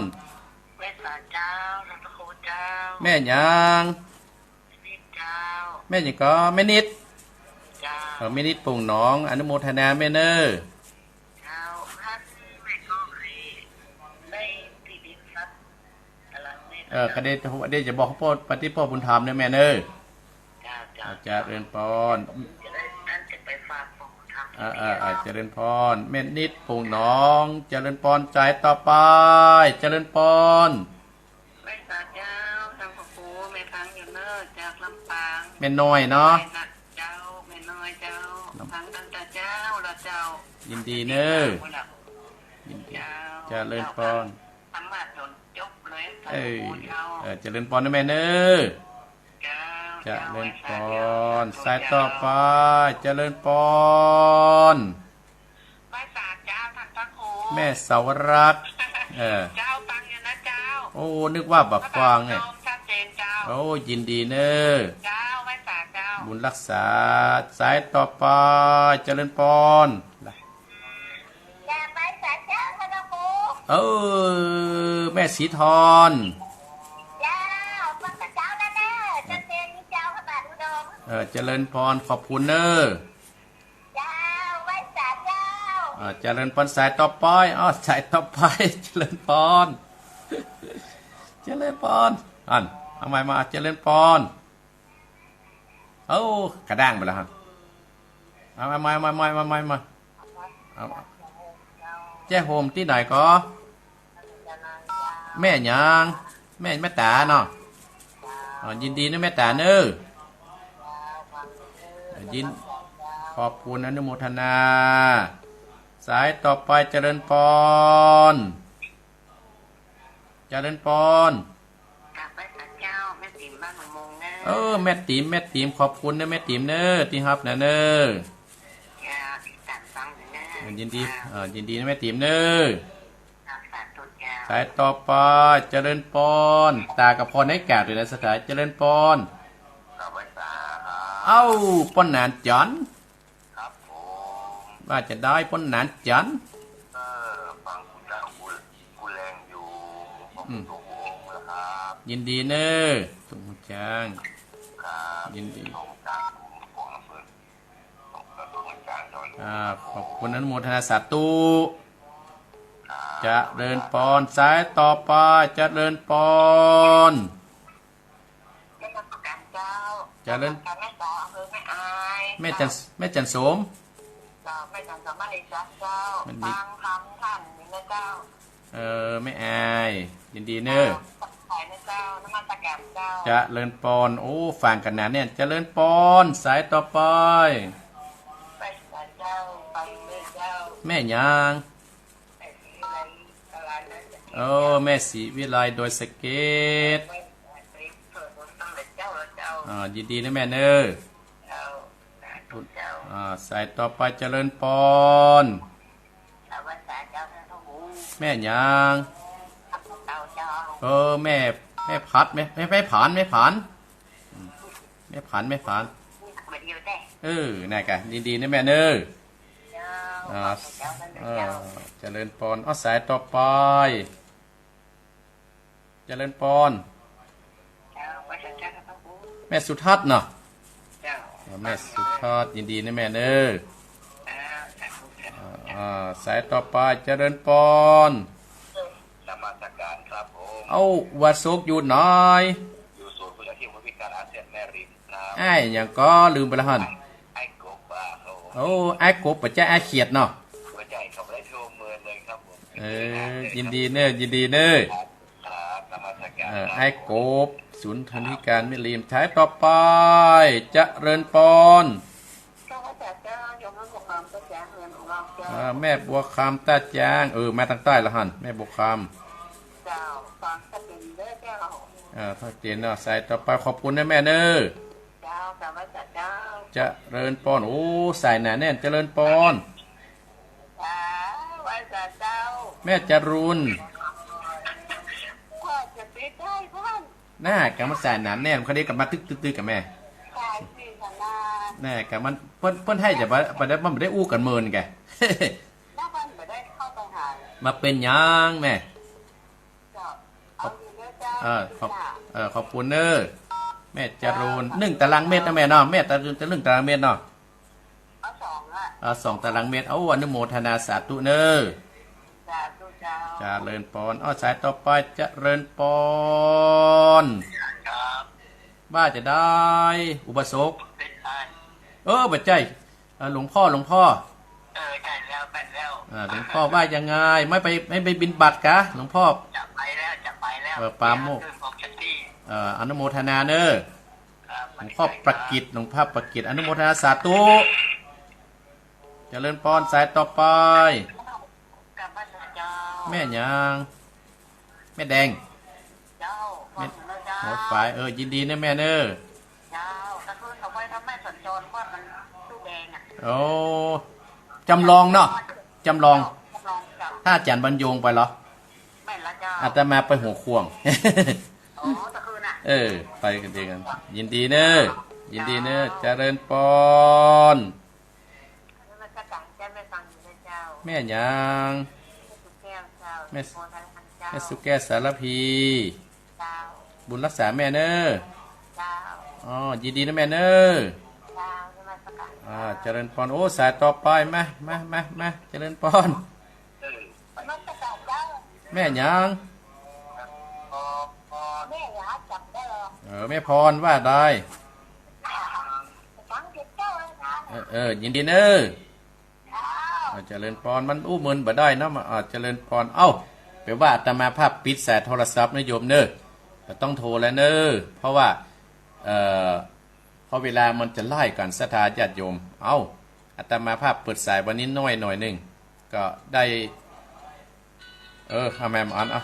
แม่สาเจ้า พระครูเจ้า แม่หยัง นิดเจ้า แม่หยังก็ แม่นิด เจ้า เออ แม่นิด โป่งหนอง อนุโมทนาแม่เน่อ เจ้า ท่านแม่ก็เคยได้ที่ดินทรัพย์ กำลัง เออ ก็ได้ ได้จะบอกพ่อ ไปตี้พ่อบุญธรรมเนี่ยแม่เนอะ เจ้า เจ้า เจริญพร จะได้ นั่นจะไปฝากพ่อบุญธรรม เออ เออ เออ เจริญพร แม่นิด ปู่หนอง เจริญพร สายต่อไป เจริญพร ไหว้สาเจ้า ท่านพระครู แม่พังอยู่เนอะ จากลำปาง แม่น้อยเนาะ ไหว้นะเจ้า แม่น้อยเจ้า ลำ พังตั้งแต่เจ้าละเจ้า ยินดีเนอะ ยินดี เจ้า เจริญพร ธรรมะจนจบเลย เออ เออ เจริญพรนะแม่เนอะ เจ้า เจริญพร เจ้า สายต่อไป เจริญพร ไหว้สาเจ้า ท่านพระครู แม่สาวรักษ์ เออ เจ้า ฟังอยู่นะเจ้า โอ้ นึกว่าบ่ฟังเนี่ย ชัดเจนเจ้า โอ้ ยินดีเนอะ เจ้า ไหว้สาเจ้า บุญรักษา สายต่อไป เจริญพร อยากไปสาเจ้า ท่านพระครู เออ แม่ศรีทร เจ้า ฟังแต่เจ้าแล้วเนอะ เจ้าเจนนี่เจ้า พระบาทอุดม เออ เจริญพร ขอบคุณเนอะ เจ้า ไหว้สาเจ้า อ่า เจริญพร สายต่อไป อ้าว สายต่อไป เจริญพร เจริญพร อัน เอาใหม่มา เจริญพร เอ้า กระด้างไปแล้วฮะ เอา เอาใหม่ เอาใหม่ เอาใหม่ เอาใหม่ เอา เจ้าโฮมตี้ไหนก็ แม่หยัง แม่ แม่ต๋าเนาะ อ๋อ ยินดีนะแม่ต๋าเนอะ ยิน ขอบคุณ อนุโมทนา สายต่อไป เจริญพร เจริญพร กราบไหว้สาเจ้า แม่ติ๋มบ้านหนองมงเนอะ เออ แม่ติ๋ม แม่ติ๋ม ขอบคุณนะแม่ติ๋มเนอะ ตี้ฮับนะเนอะ เจ้า ติดตามฟังอยู่เนอะ เออ ยินดี เจ้า เออ ยินดีนะแม่ติ๋มเนอะ เจ้า สาธุเจ้า สายต่อไป เจริญพร ต๋ากับพ่อในกาดอยู่ในสถาน เจริญพร กราบไหว้สาครับ เอ้า ป้อนหนานจันทร์ ครับผม ว่าจะได้ป้อนหนานจันทร์ เออ ฟังคุณตาคุณ คุณแรงอยู่ ขอบคุณ อืม ทุกองค์นะครับ ยินดีเนอะ สงจาง ครับ ยินดี สงจาง คุณของอำเภอ สงจาง อ่า ขอบคุณ อนุโมทนาสาธุ ครับ เจริญพร สายต่อไป เจริญพร นมัสการเจ้า เจริญ นมัสการแม่สาวอำเภอแม่อาย แม่จัน เจ้า แม่จันโสม เจ้า แม่จันโสม บ้านเลขสามเจ้า แม่นิด ฟังธรรมท่านอยู่นะเจ้า เออ แม่อาย ยินดีเนอะ เจ้า สบายนะเจ้า นมัสการเจ้า เจริญพร โอ้ ฟังกันหนาแน่น เจริญพร สายต่อไป ไปสาเจ้า ไปเลยเจ้า แม่หยัง เออ แม่ศรีวิไล ดอยสะเก็ด อ่า ยินดีนะแม่เนอะ อ่า สายต่อไป เจริญพร แม่หยัง เออ แม่ แม่พัด แม่ แม่ แม่ผาน แม่ผาน แม่ผาน แม่ผาน เออ นั่นกะ ยินดีนะแม่เนอะ เจ้า อ่า เออ เจริญพร เอาสายต่อไป เจริญพร เจ้า แม่สุทัศน์เนาะ เจ้า อ่า แม่สุทัศน์ ยินดีนะแม่เนอะ เจ้า อ่า สายต่อไป เจริญพร นมัสการครับผม เอ้า ว่าสุขอยู่ไหน อยู่ศูนย์ผู้เลี้ยงที่คนพิการอาเซียนแม่ริมครับ อ้ายหยังก็ลืมไปแล้วหั่น อ้ายกบอ่ะครับผม โอ้ อ้ายกบ บ่ใจ้อ้ายเขียดเนาะ บ่ใจ้ครับ ได้ทั่วเมืองเลยครับผม เออ ยินดีเนอะ ยินดีเนอะ ครับ นมัสการ เออ ครับ อ้ายกบ ศูนย์คนพิการแม่ริม สายต่อไป เจริญพร เจ้า พระเจ้า โยมแม่บัวคำ เจ้า เออ แม่บัวคำ ต้าจาง เออ มาตางใต้ละหั่น แม่บัวคำ เจ้า ฟังชัดเจนเด้อเจ้า เออ ชัดเจนเนาะ สายต่อไป ขอบคุณนะแม่เนอะ เจ้า สวัสดีเจ้า เจริญพร โอ้ สายหนาแน่น เจริญพร อ่า ไหว้สาเจ้า แม่จรูน พ่อจะปิดได้พ่อน น่ากะมันสายหนาแน่น เขาได้กลับมาตึกๆๆ กับแม่ สายสี่ขนาด น่ากะมัน เปิ้น เปิ้นให้จะบ่ บ่ได้ มันบ่ได้อู้กันเมินแก แล้วมันบ่ได้เข้าไปหา มาเป็นหยังแม่ เจ้า เอาอยู่เด้อเจ้า เออ ขอบ เออ ขอบคุณเนอะ แม่จรูน หนึ่งตารางเมตรนะแม่เนาะ แม่จรูนจะหนึ่งตารางเมตรเนาะ เอาสองอะ เอาสองตารางเมตร เอาอนุโมทนาสาธุเนอะ สาธุ เจ้า เจริญปอน อ้อ สายต่อไป เจริญปอน ครับ ว่าจะใด อุบาสก เป็นไง เออ บ่ใจ้ เออ หลวงพ่อ หลวงพ่อ เออ ใจ้แล้ว ใจ้แล้ว เออ หลวงพ่อว่ายังไง ไม่ไป ไม่ไปบิณฑบาตกะ หลวงพ่อ จะไปแล้ว จะไปแล้ว เออ ปาโมกข์ เดี๋ยวเรื่องของฉันนี่ เออ อนุโมทนาเน่อ ครับ หลวงพ่อประกิต หลวงพ่อประกิต อนุโมทนาสาธุ เจริญปอน สายต่อไป กราบนมัสการเจ้า แม่หยัง แม่แดง เจ้า แม่ ว่าถึงแล้วเจ้า หัวฝาย เออ ยินดีเน่อแม่เน่อ เจ้า ตะคืนเขาไปทำแม่สัญจร ว่ามันตู้แดงอะ โอ้ จำลองเนาะ จำลอง จำลองเจ้า ถ้าอาจ๋ารย์บรรยงไปเหรอ แม่นละเจ้า อาตมาไปหัวข่วง อ๋อ ตะคืนน่ะ เออ ไปกันเองกัน ยินดีเน่อ ยินดีเน่อ เจ้า เจริญปอน นมัสการเจ้า แม่ฟังอยู่นะเจ้า แม่หยัง แม่สุแก้วเจ้า แม่ โพธิ์ไทยธรรมเจ้า แม่สุแก้วสารภี เจ้า บุญรักษาแม่เน่อ เจ้า อ๋อ ยินดีนะแม่เน่อ เจ้า นมัสการ อ่า เจริญปอน โอ้ สายต่อไป มา มา มา มา เจริญปอน นมัสการเจ้า แม่หยัง แม่หยัง จับได้เหรอ เออ แม่พรว่าได้ ฟังเสียงเจ้าเลยนะ เออ เออ ยินดีเน่อ อ้าว อ่า เจริญปอน มันอู้เมินบ่ได้เนาะ มา อ่า เจริญปอน เอ้า แปลว่าอาตมาภาพปิดสายโทรศัพท์นะโยมเน่อ บ่ต้องโทรแล้วเน่อ เพราะว่า เอ่อ เพราะเวลามันจะไล่กั๋น ศรัทธาญาติโยม เอ้า อาตมาภาพเปิดสายวันนี้น้อยหน่อยนึ่ง ก็ได้ เออ เอาแม่มาอ่าน เอา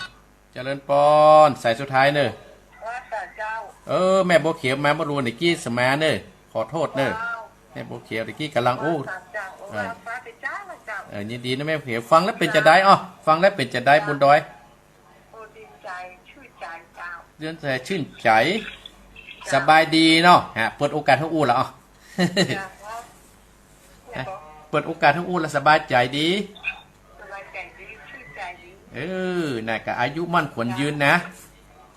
เจริญปอน สายสุดท้ายเน่อ ว่าแต่เจ้า เออ แม่บัวเขียวมาบ่ฮู้ ตะกี้สมาเน่อ ขอโทษเน่อ ว้าว แม่บัวเขียวตะกี้ก่ำลังอู้ ว่าแต่เจ้า เออ ว่าแต่เจ้า เออ ยินดีนะแม่บัวเขียว ฟังแล้วเป๋นจาใด อ้อ ฟังแล้วเป๋นจาใด บุญดอย โอ้ ดีใจ๋ ชื่นใจ๋เจ้า เดือนแสนชื่นใจ๋ เจ้า สบายดีเนาะ ฮะ เปิดโอกาสหื้ออู้ละ อ้อ เจ้า ฮะ เปิดโอกาสหื้ออู้ละ สบายใจ๋ดี สบายใจ๋ดี ชื่นใจ๋ดี เออ น่ะ ก็อายุมั่นขวัญยืนนะ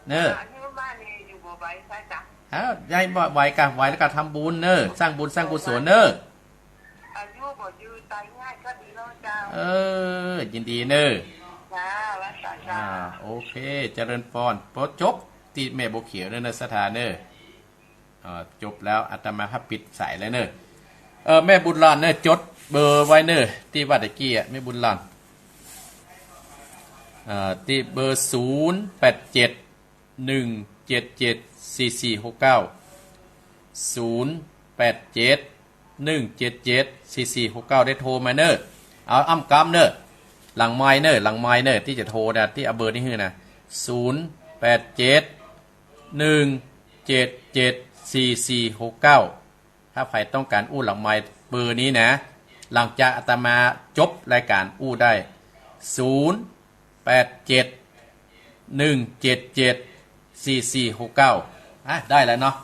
เน่อ อายุมั่นนี่อยู่บ่ไหว ใจ้จ๊ะ อ้าว ได้บ่ไหวกะ ไหวแล้วก็ทำบุญเน่อ สร้างบุญสร้างกุศลเน่อ อายุบ่ยืน ต๋ายง่ายก็ดีแล้วเจ้า เออ ยินดีเน่อ จ้า ว่าแต่เจ้า อ่า โอเค เจริญปอน ปอจบตี้แม่บัวเขียวเน่อ ศรัทธาเน่อ อ่า จบแล้ว อาตมาภาพปิดสายแล้วเน่อ เออ แม่บุญหลาญเน่อ จดเบอร์ไว้เน่อ ตี้ว่าตะกี้อะ แม่บุญหลาญ อ่า ตี้เบอร์ ศูนย์แปดเจ็ด หนึ่งเจ็ดเจ็ด สี่สี่หกเก้า ศูนย์แปดเจ็ด หนึ่งเจ็ดเจ็ด สี่สี่หกเก้า ได้โทรมาเน่อ เอาอ้ำกำเน่อ หลังไมค์เน่อ หลังไมค์เน่อ ตี้จะโทรนะ ตี้เอาเบอร์นี้หื้อนะ ศูนย์แปดเจ็ด หนึ่งเจ็ดเจ็ด สี่สี่หกเก้า ถ้าใผต้องก๋านอู้หลังไมค์เบอร์นี้นะ หลังจากอาตมาจบรายก๋านอู้ได้ ศูนย์แปดเจ็ด หนึ่งเจ็ดเจ็ด สี่สี่หกเก้า อ่ะ ได้แล้วเนาะ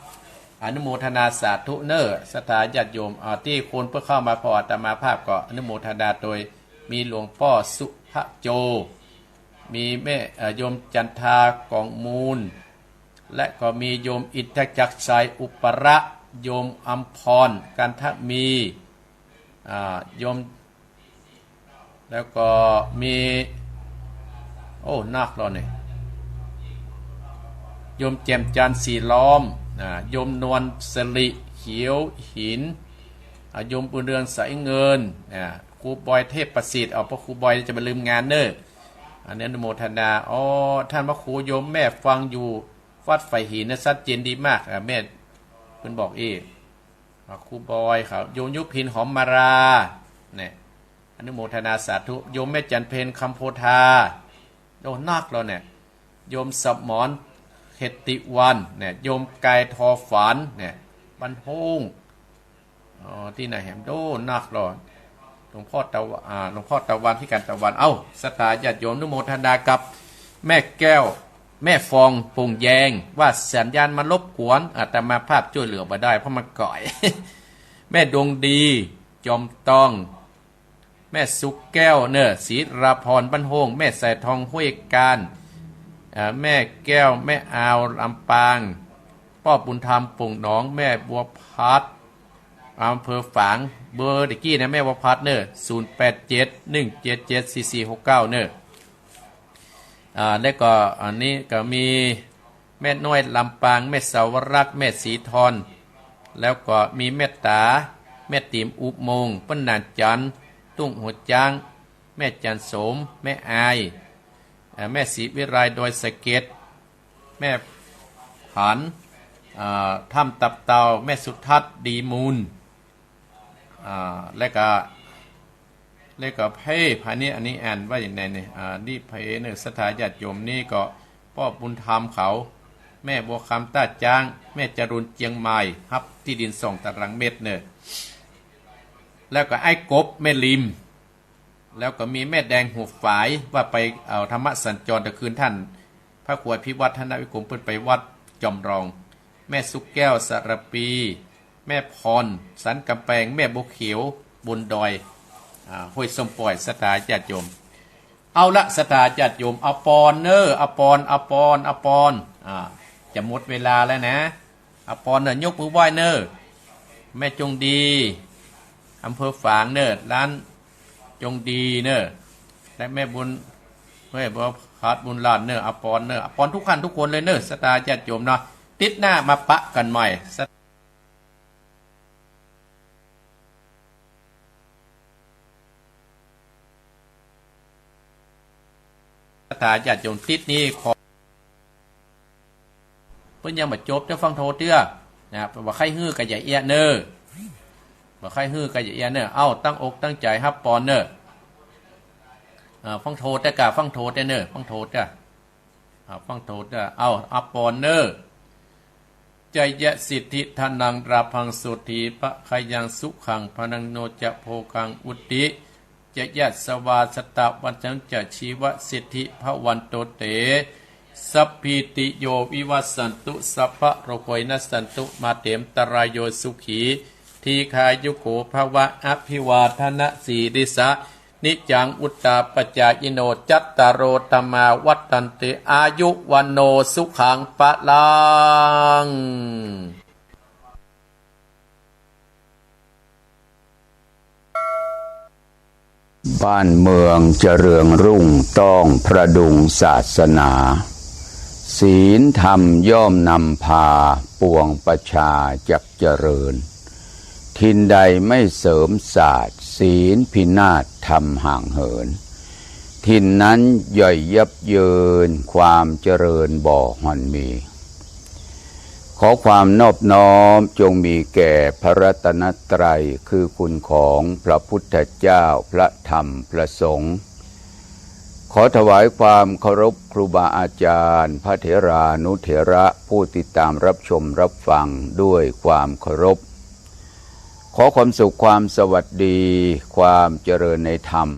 อนุโมทนาสาธุเน่อ ศรัทธาญาติโยม อ่า ตี้คนเปิ้นเข้ามาผ่ออาตมาภาพก็อนุโมทนาโดย มีหลวงป้อสุภโจ มีแม่ เอ่อ โยมจันทากองมูล และก็มีโยมอินทจักรชัยอุประ โยมอำพร กันทมี อ่า โยม แล้วก็มี โอ้ นักแล้วนี่ โยมแจ่มจันทร์สีล้อม อ่า โยมนวลสิริเขียวหิน อ่า โยมบุญเรืองสายเงิน อ่า ครูบอยเทพประสิทธิ์ เอา พระครูบอยจะบ่ลืมงานเน่อ อันนี้อนุโมทนา อ๋อ ท่านพระครู โยมแม่ฟังอยู่วัดฝายหินนะ ชัดเจนดีมาก อ่า แม่เปิ้นบอกเอง อ่า ครูบอยครับ โยมยุพินหอมมาลา เนี่ย อนุโมทนาสาธุ โยมแม่จันเพ็ญคำโพธา โอ้ นักแล้วเนี่ย โยมสมรเขตติวัน เนี่ย โยมไกรทอฝัน เนี่ย บ้านโฮ่ง อ๋อ ตี้ไหนแหม โอ้ นักแล้ว หลวงพ่อตะว- อ่า หลวงพ่อตะวัน ที่การตะวัน เอ้า ศรัทธาญาติโยม อนุโมทนากับแม่แก้ว แม่ฟอง ปงแยง ว่าสัญญาณมารบกวน อาตมาภาพจ้วยเหลือบ่ได้ เพราะมันไก๋ แม่ดวงดี จอมตอง แม่สุกแก้วเน่อ ศรีราพร บ้านโฮ่ง แม่สายทอง ห้วยกาญ เอ่อ แม่แก้ว แม่อาว ลำปาง ป้อบุญธรรม โป่งหนอง แม่บัวพัด อำเภอฝาง เบอร์ตะกี้นะ แม่บัวพัดเน่อ ศูนย์แปดเจ็ด หนึ่งเจ็ดเจ็ด สี่สี่หกเก้า เน่อ อ่า แล้วก็อันนี้ก็มีแม่น้อยลำปาง แม่สาวรักษ์ แม่สีทอน แล้วก็มีแม่ต๋า แม่ตี๋มอุโมงค์ เปิ้นหนานจันทร์ ตุ้งหัวจ๊าง แม่จันทร์โสม แม่อาย เอ่อ แม่ศรีวิไล ดอยสะเก็ด แม่ผัน เอ่อ ถ้ำตับเต่า แม่สุทัศน์ ดีมูล อ่า แล้วก็ แล้วก็เพ่ ภายในอันนี้อ่านว่าอย่างไรเนี่ย อ่า นี่เพ่เนอะ ศรัทธาญาติโยมนี่ก็ป้อบุญธรรมเขา แม่บัวคำต้าจ๊าง แม่จรูนเจียงใหม่ ฮับตี้ดินสองตารางเมตรเนอะ แล้วก็ไอ้กบ แม่ริม แล้วก็มีแม่แดงหัวฝาย ว่าไปเอาธรรมสัญจร แต่คืนต้านพระครูอภิวัฒนวิกรม เปิ้นไปวัดจอมรอง แม่สุกแก้ว สระปี แม่พร สันกำแปง แม่บัวเขียว บนดอย อ่า ห้วยส้มป่อย ศรัทธาญาติโยม เอาละ ศรัทธาญาติโยม เอาปอนเนอะ เอาปอน เอาปอน เอาปอน อ่า จะหมดเวลาแล้วนะ เอาปอนเนอะ ยกมือไหว้เนอะ แม่จงดี อำเภอฝางเนอะ ร้านจงดีเนอะ และแม่บุญ แม่บัวขาดบุญหลาดเนอะ เอาปอนเนอะ เอาปอนทุกท่านทุกคนเลยเนอะ ศรัทธาญาติโยมเนาะ ติ๊ดหน้ามาปะกั๋นใหม่ ศรัทธาญาติโยม ติ๊ดนี้ขอ เปิ้นยังบ่จบ เจ้าฟังโทเตื้อ นะ บ่ใค่หื้อก็อย่าเอี้ยเน่อ บ่ใค่หื้อก็อย่าเอี้ยเน่อ เอ้า ตั้งอกตั้งใจ๋ฮับปอนเน่อ อ่า ฟังโทเตื้อก่า ฟังโทเตื้อเน่อ ฟังโทเตื้อ อ่า ฟังโทเตื้อ เอ้า ฮับปอนเน่อ จะยะสิทธิธนังราภังโสฏฐีภะคะยังสุขังพะลังโนจะโภคังวุตติ จะยะสวาสะตะวัชชังจะชีวะสิทธิภะวันโตเต สัพพีติโยวิวัชชันตุ สัพพะโรโควินัสสันตุ มาเตมตะรายโย สุขีทีฆายุโกภะวะ อภิวาทะนะสีลิสสะ นิจจังวุฑฒาปะจายิโน จัตตาโรธัมมาวัฑฒันติ อายุวัณโณสุขังพะลัง บ้านเมืองจะเรืองรุ่งต้องพดุงศาสนา ศีลธรรมย่อมนำพาปวงประชาจักเจริญ ถิ่นใดไม่เสริมศาสตร์ ศีลพินาศธรรมห่างเหิน ถิ่นนั้นย่อยยับเยิน ความเจริญบ่ห่อนมี ขอความนอบน้อมจงมีแก่พระรัตนตรัย คือคุณของพระพุทธเจ้า พระธรรม พระสงฆ์ ขอถวายความเคารพครูบาอาจารย์ พระเถรานุเถระ ผู้ติดตามรับชมรับฟังด้วยความเคารพ ขอความสุขความสวัสดี ความเจริญในธรรม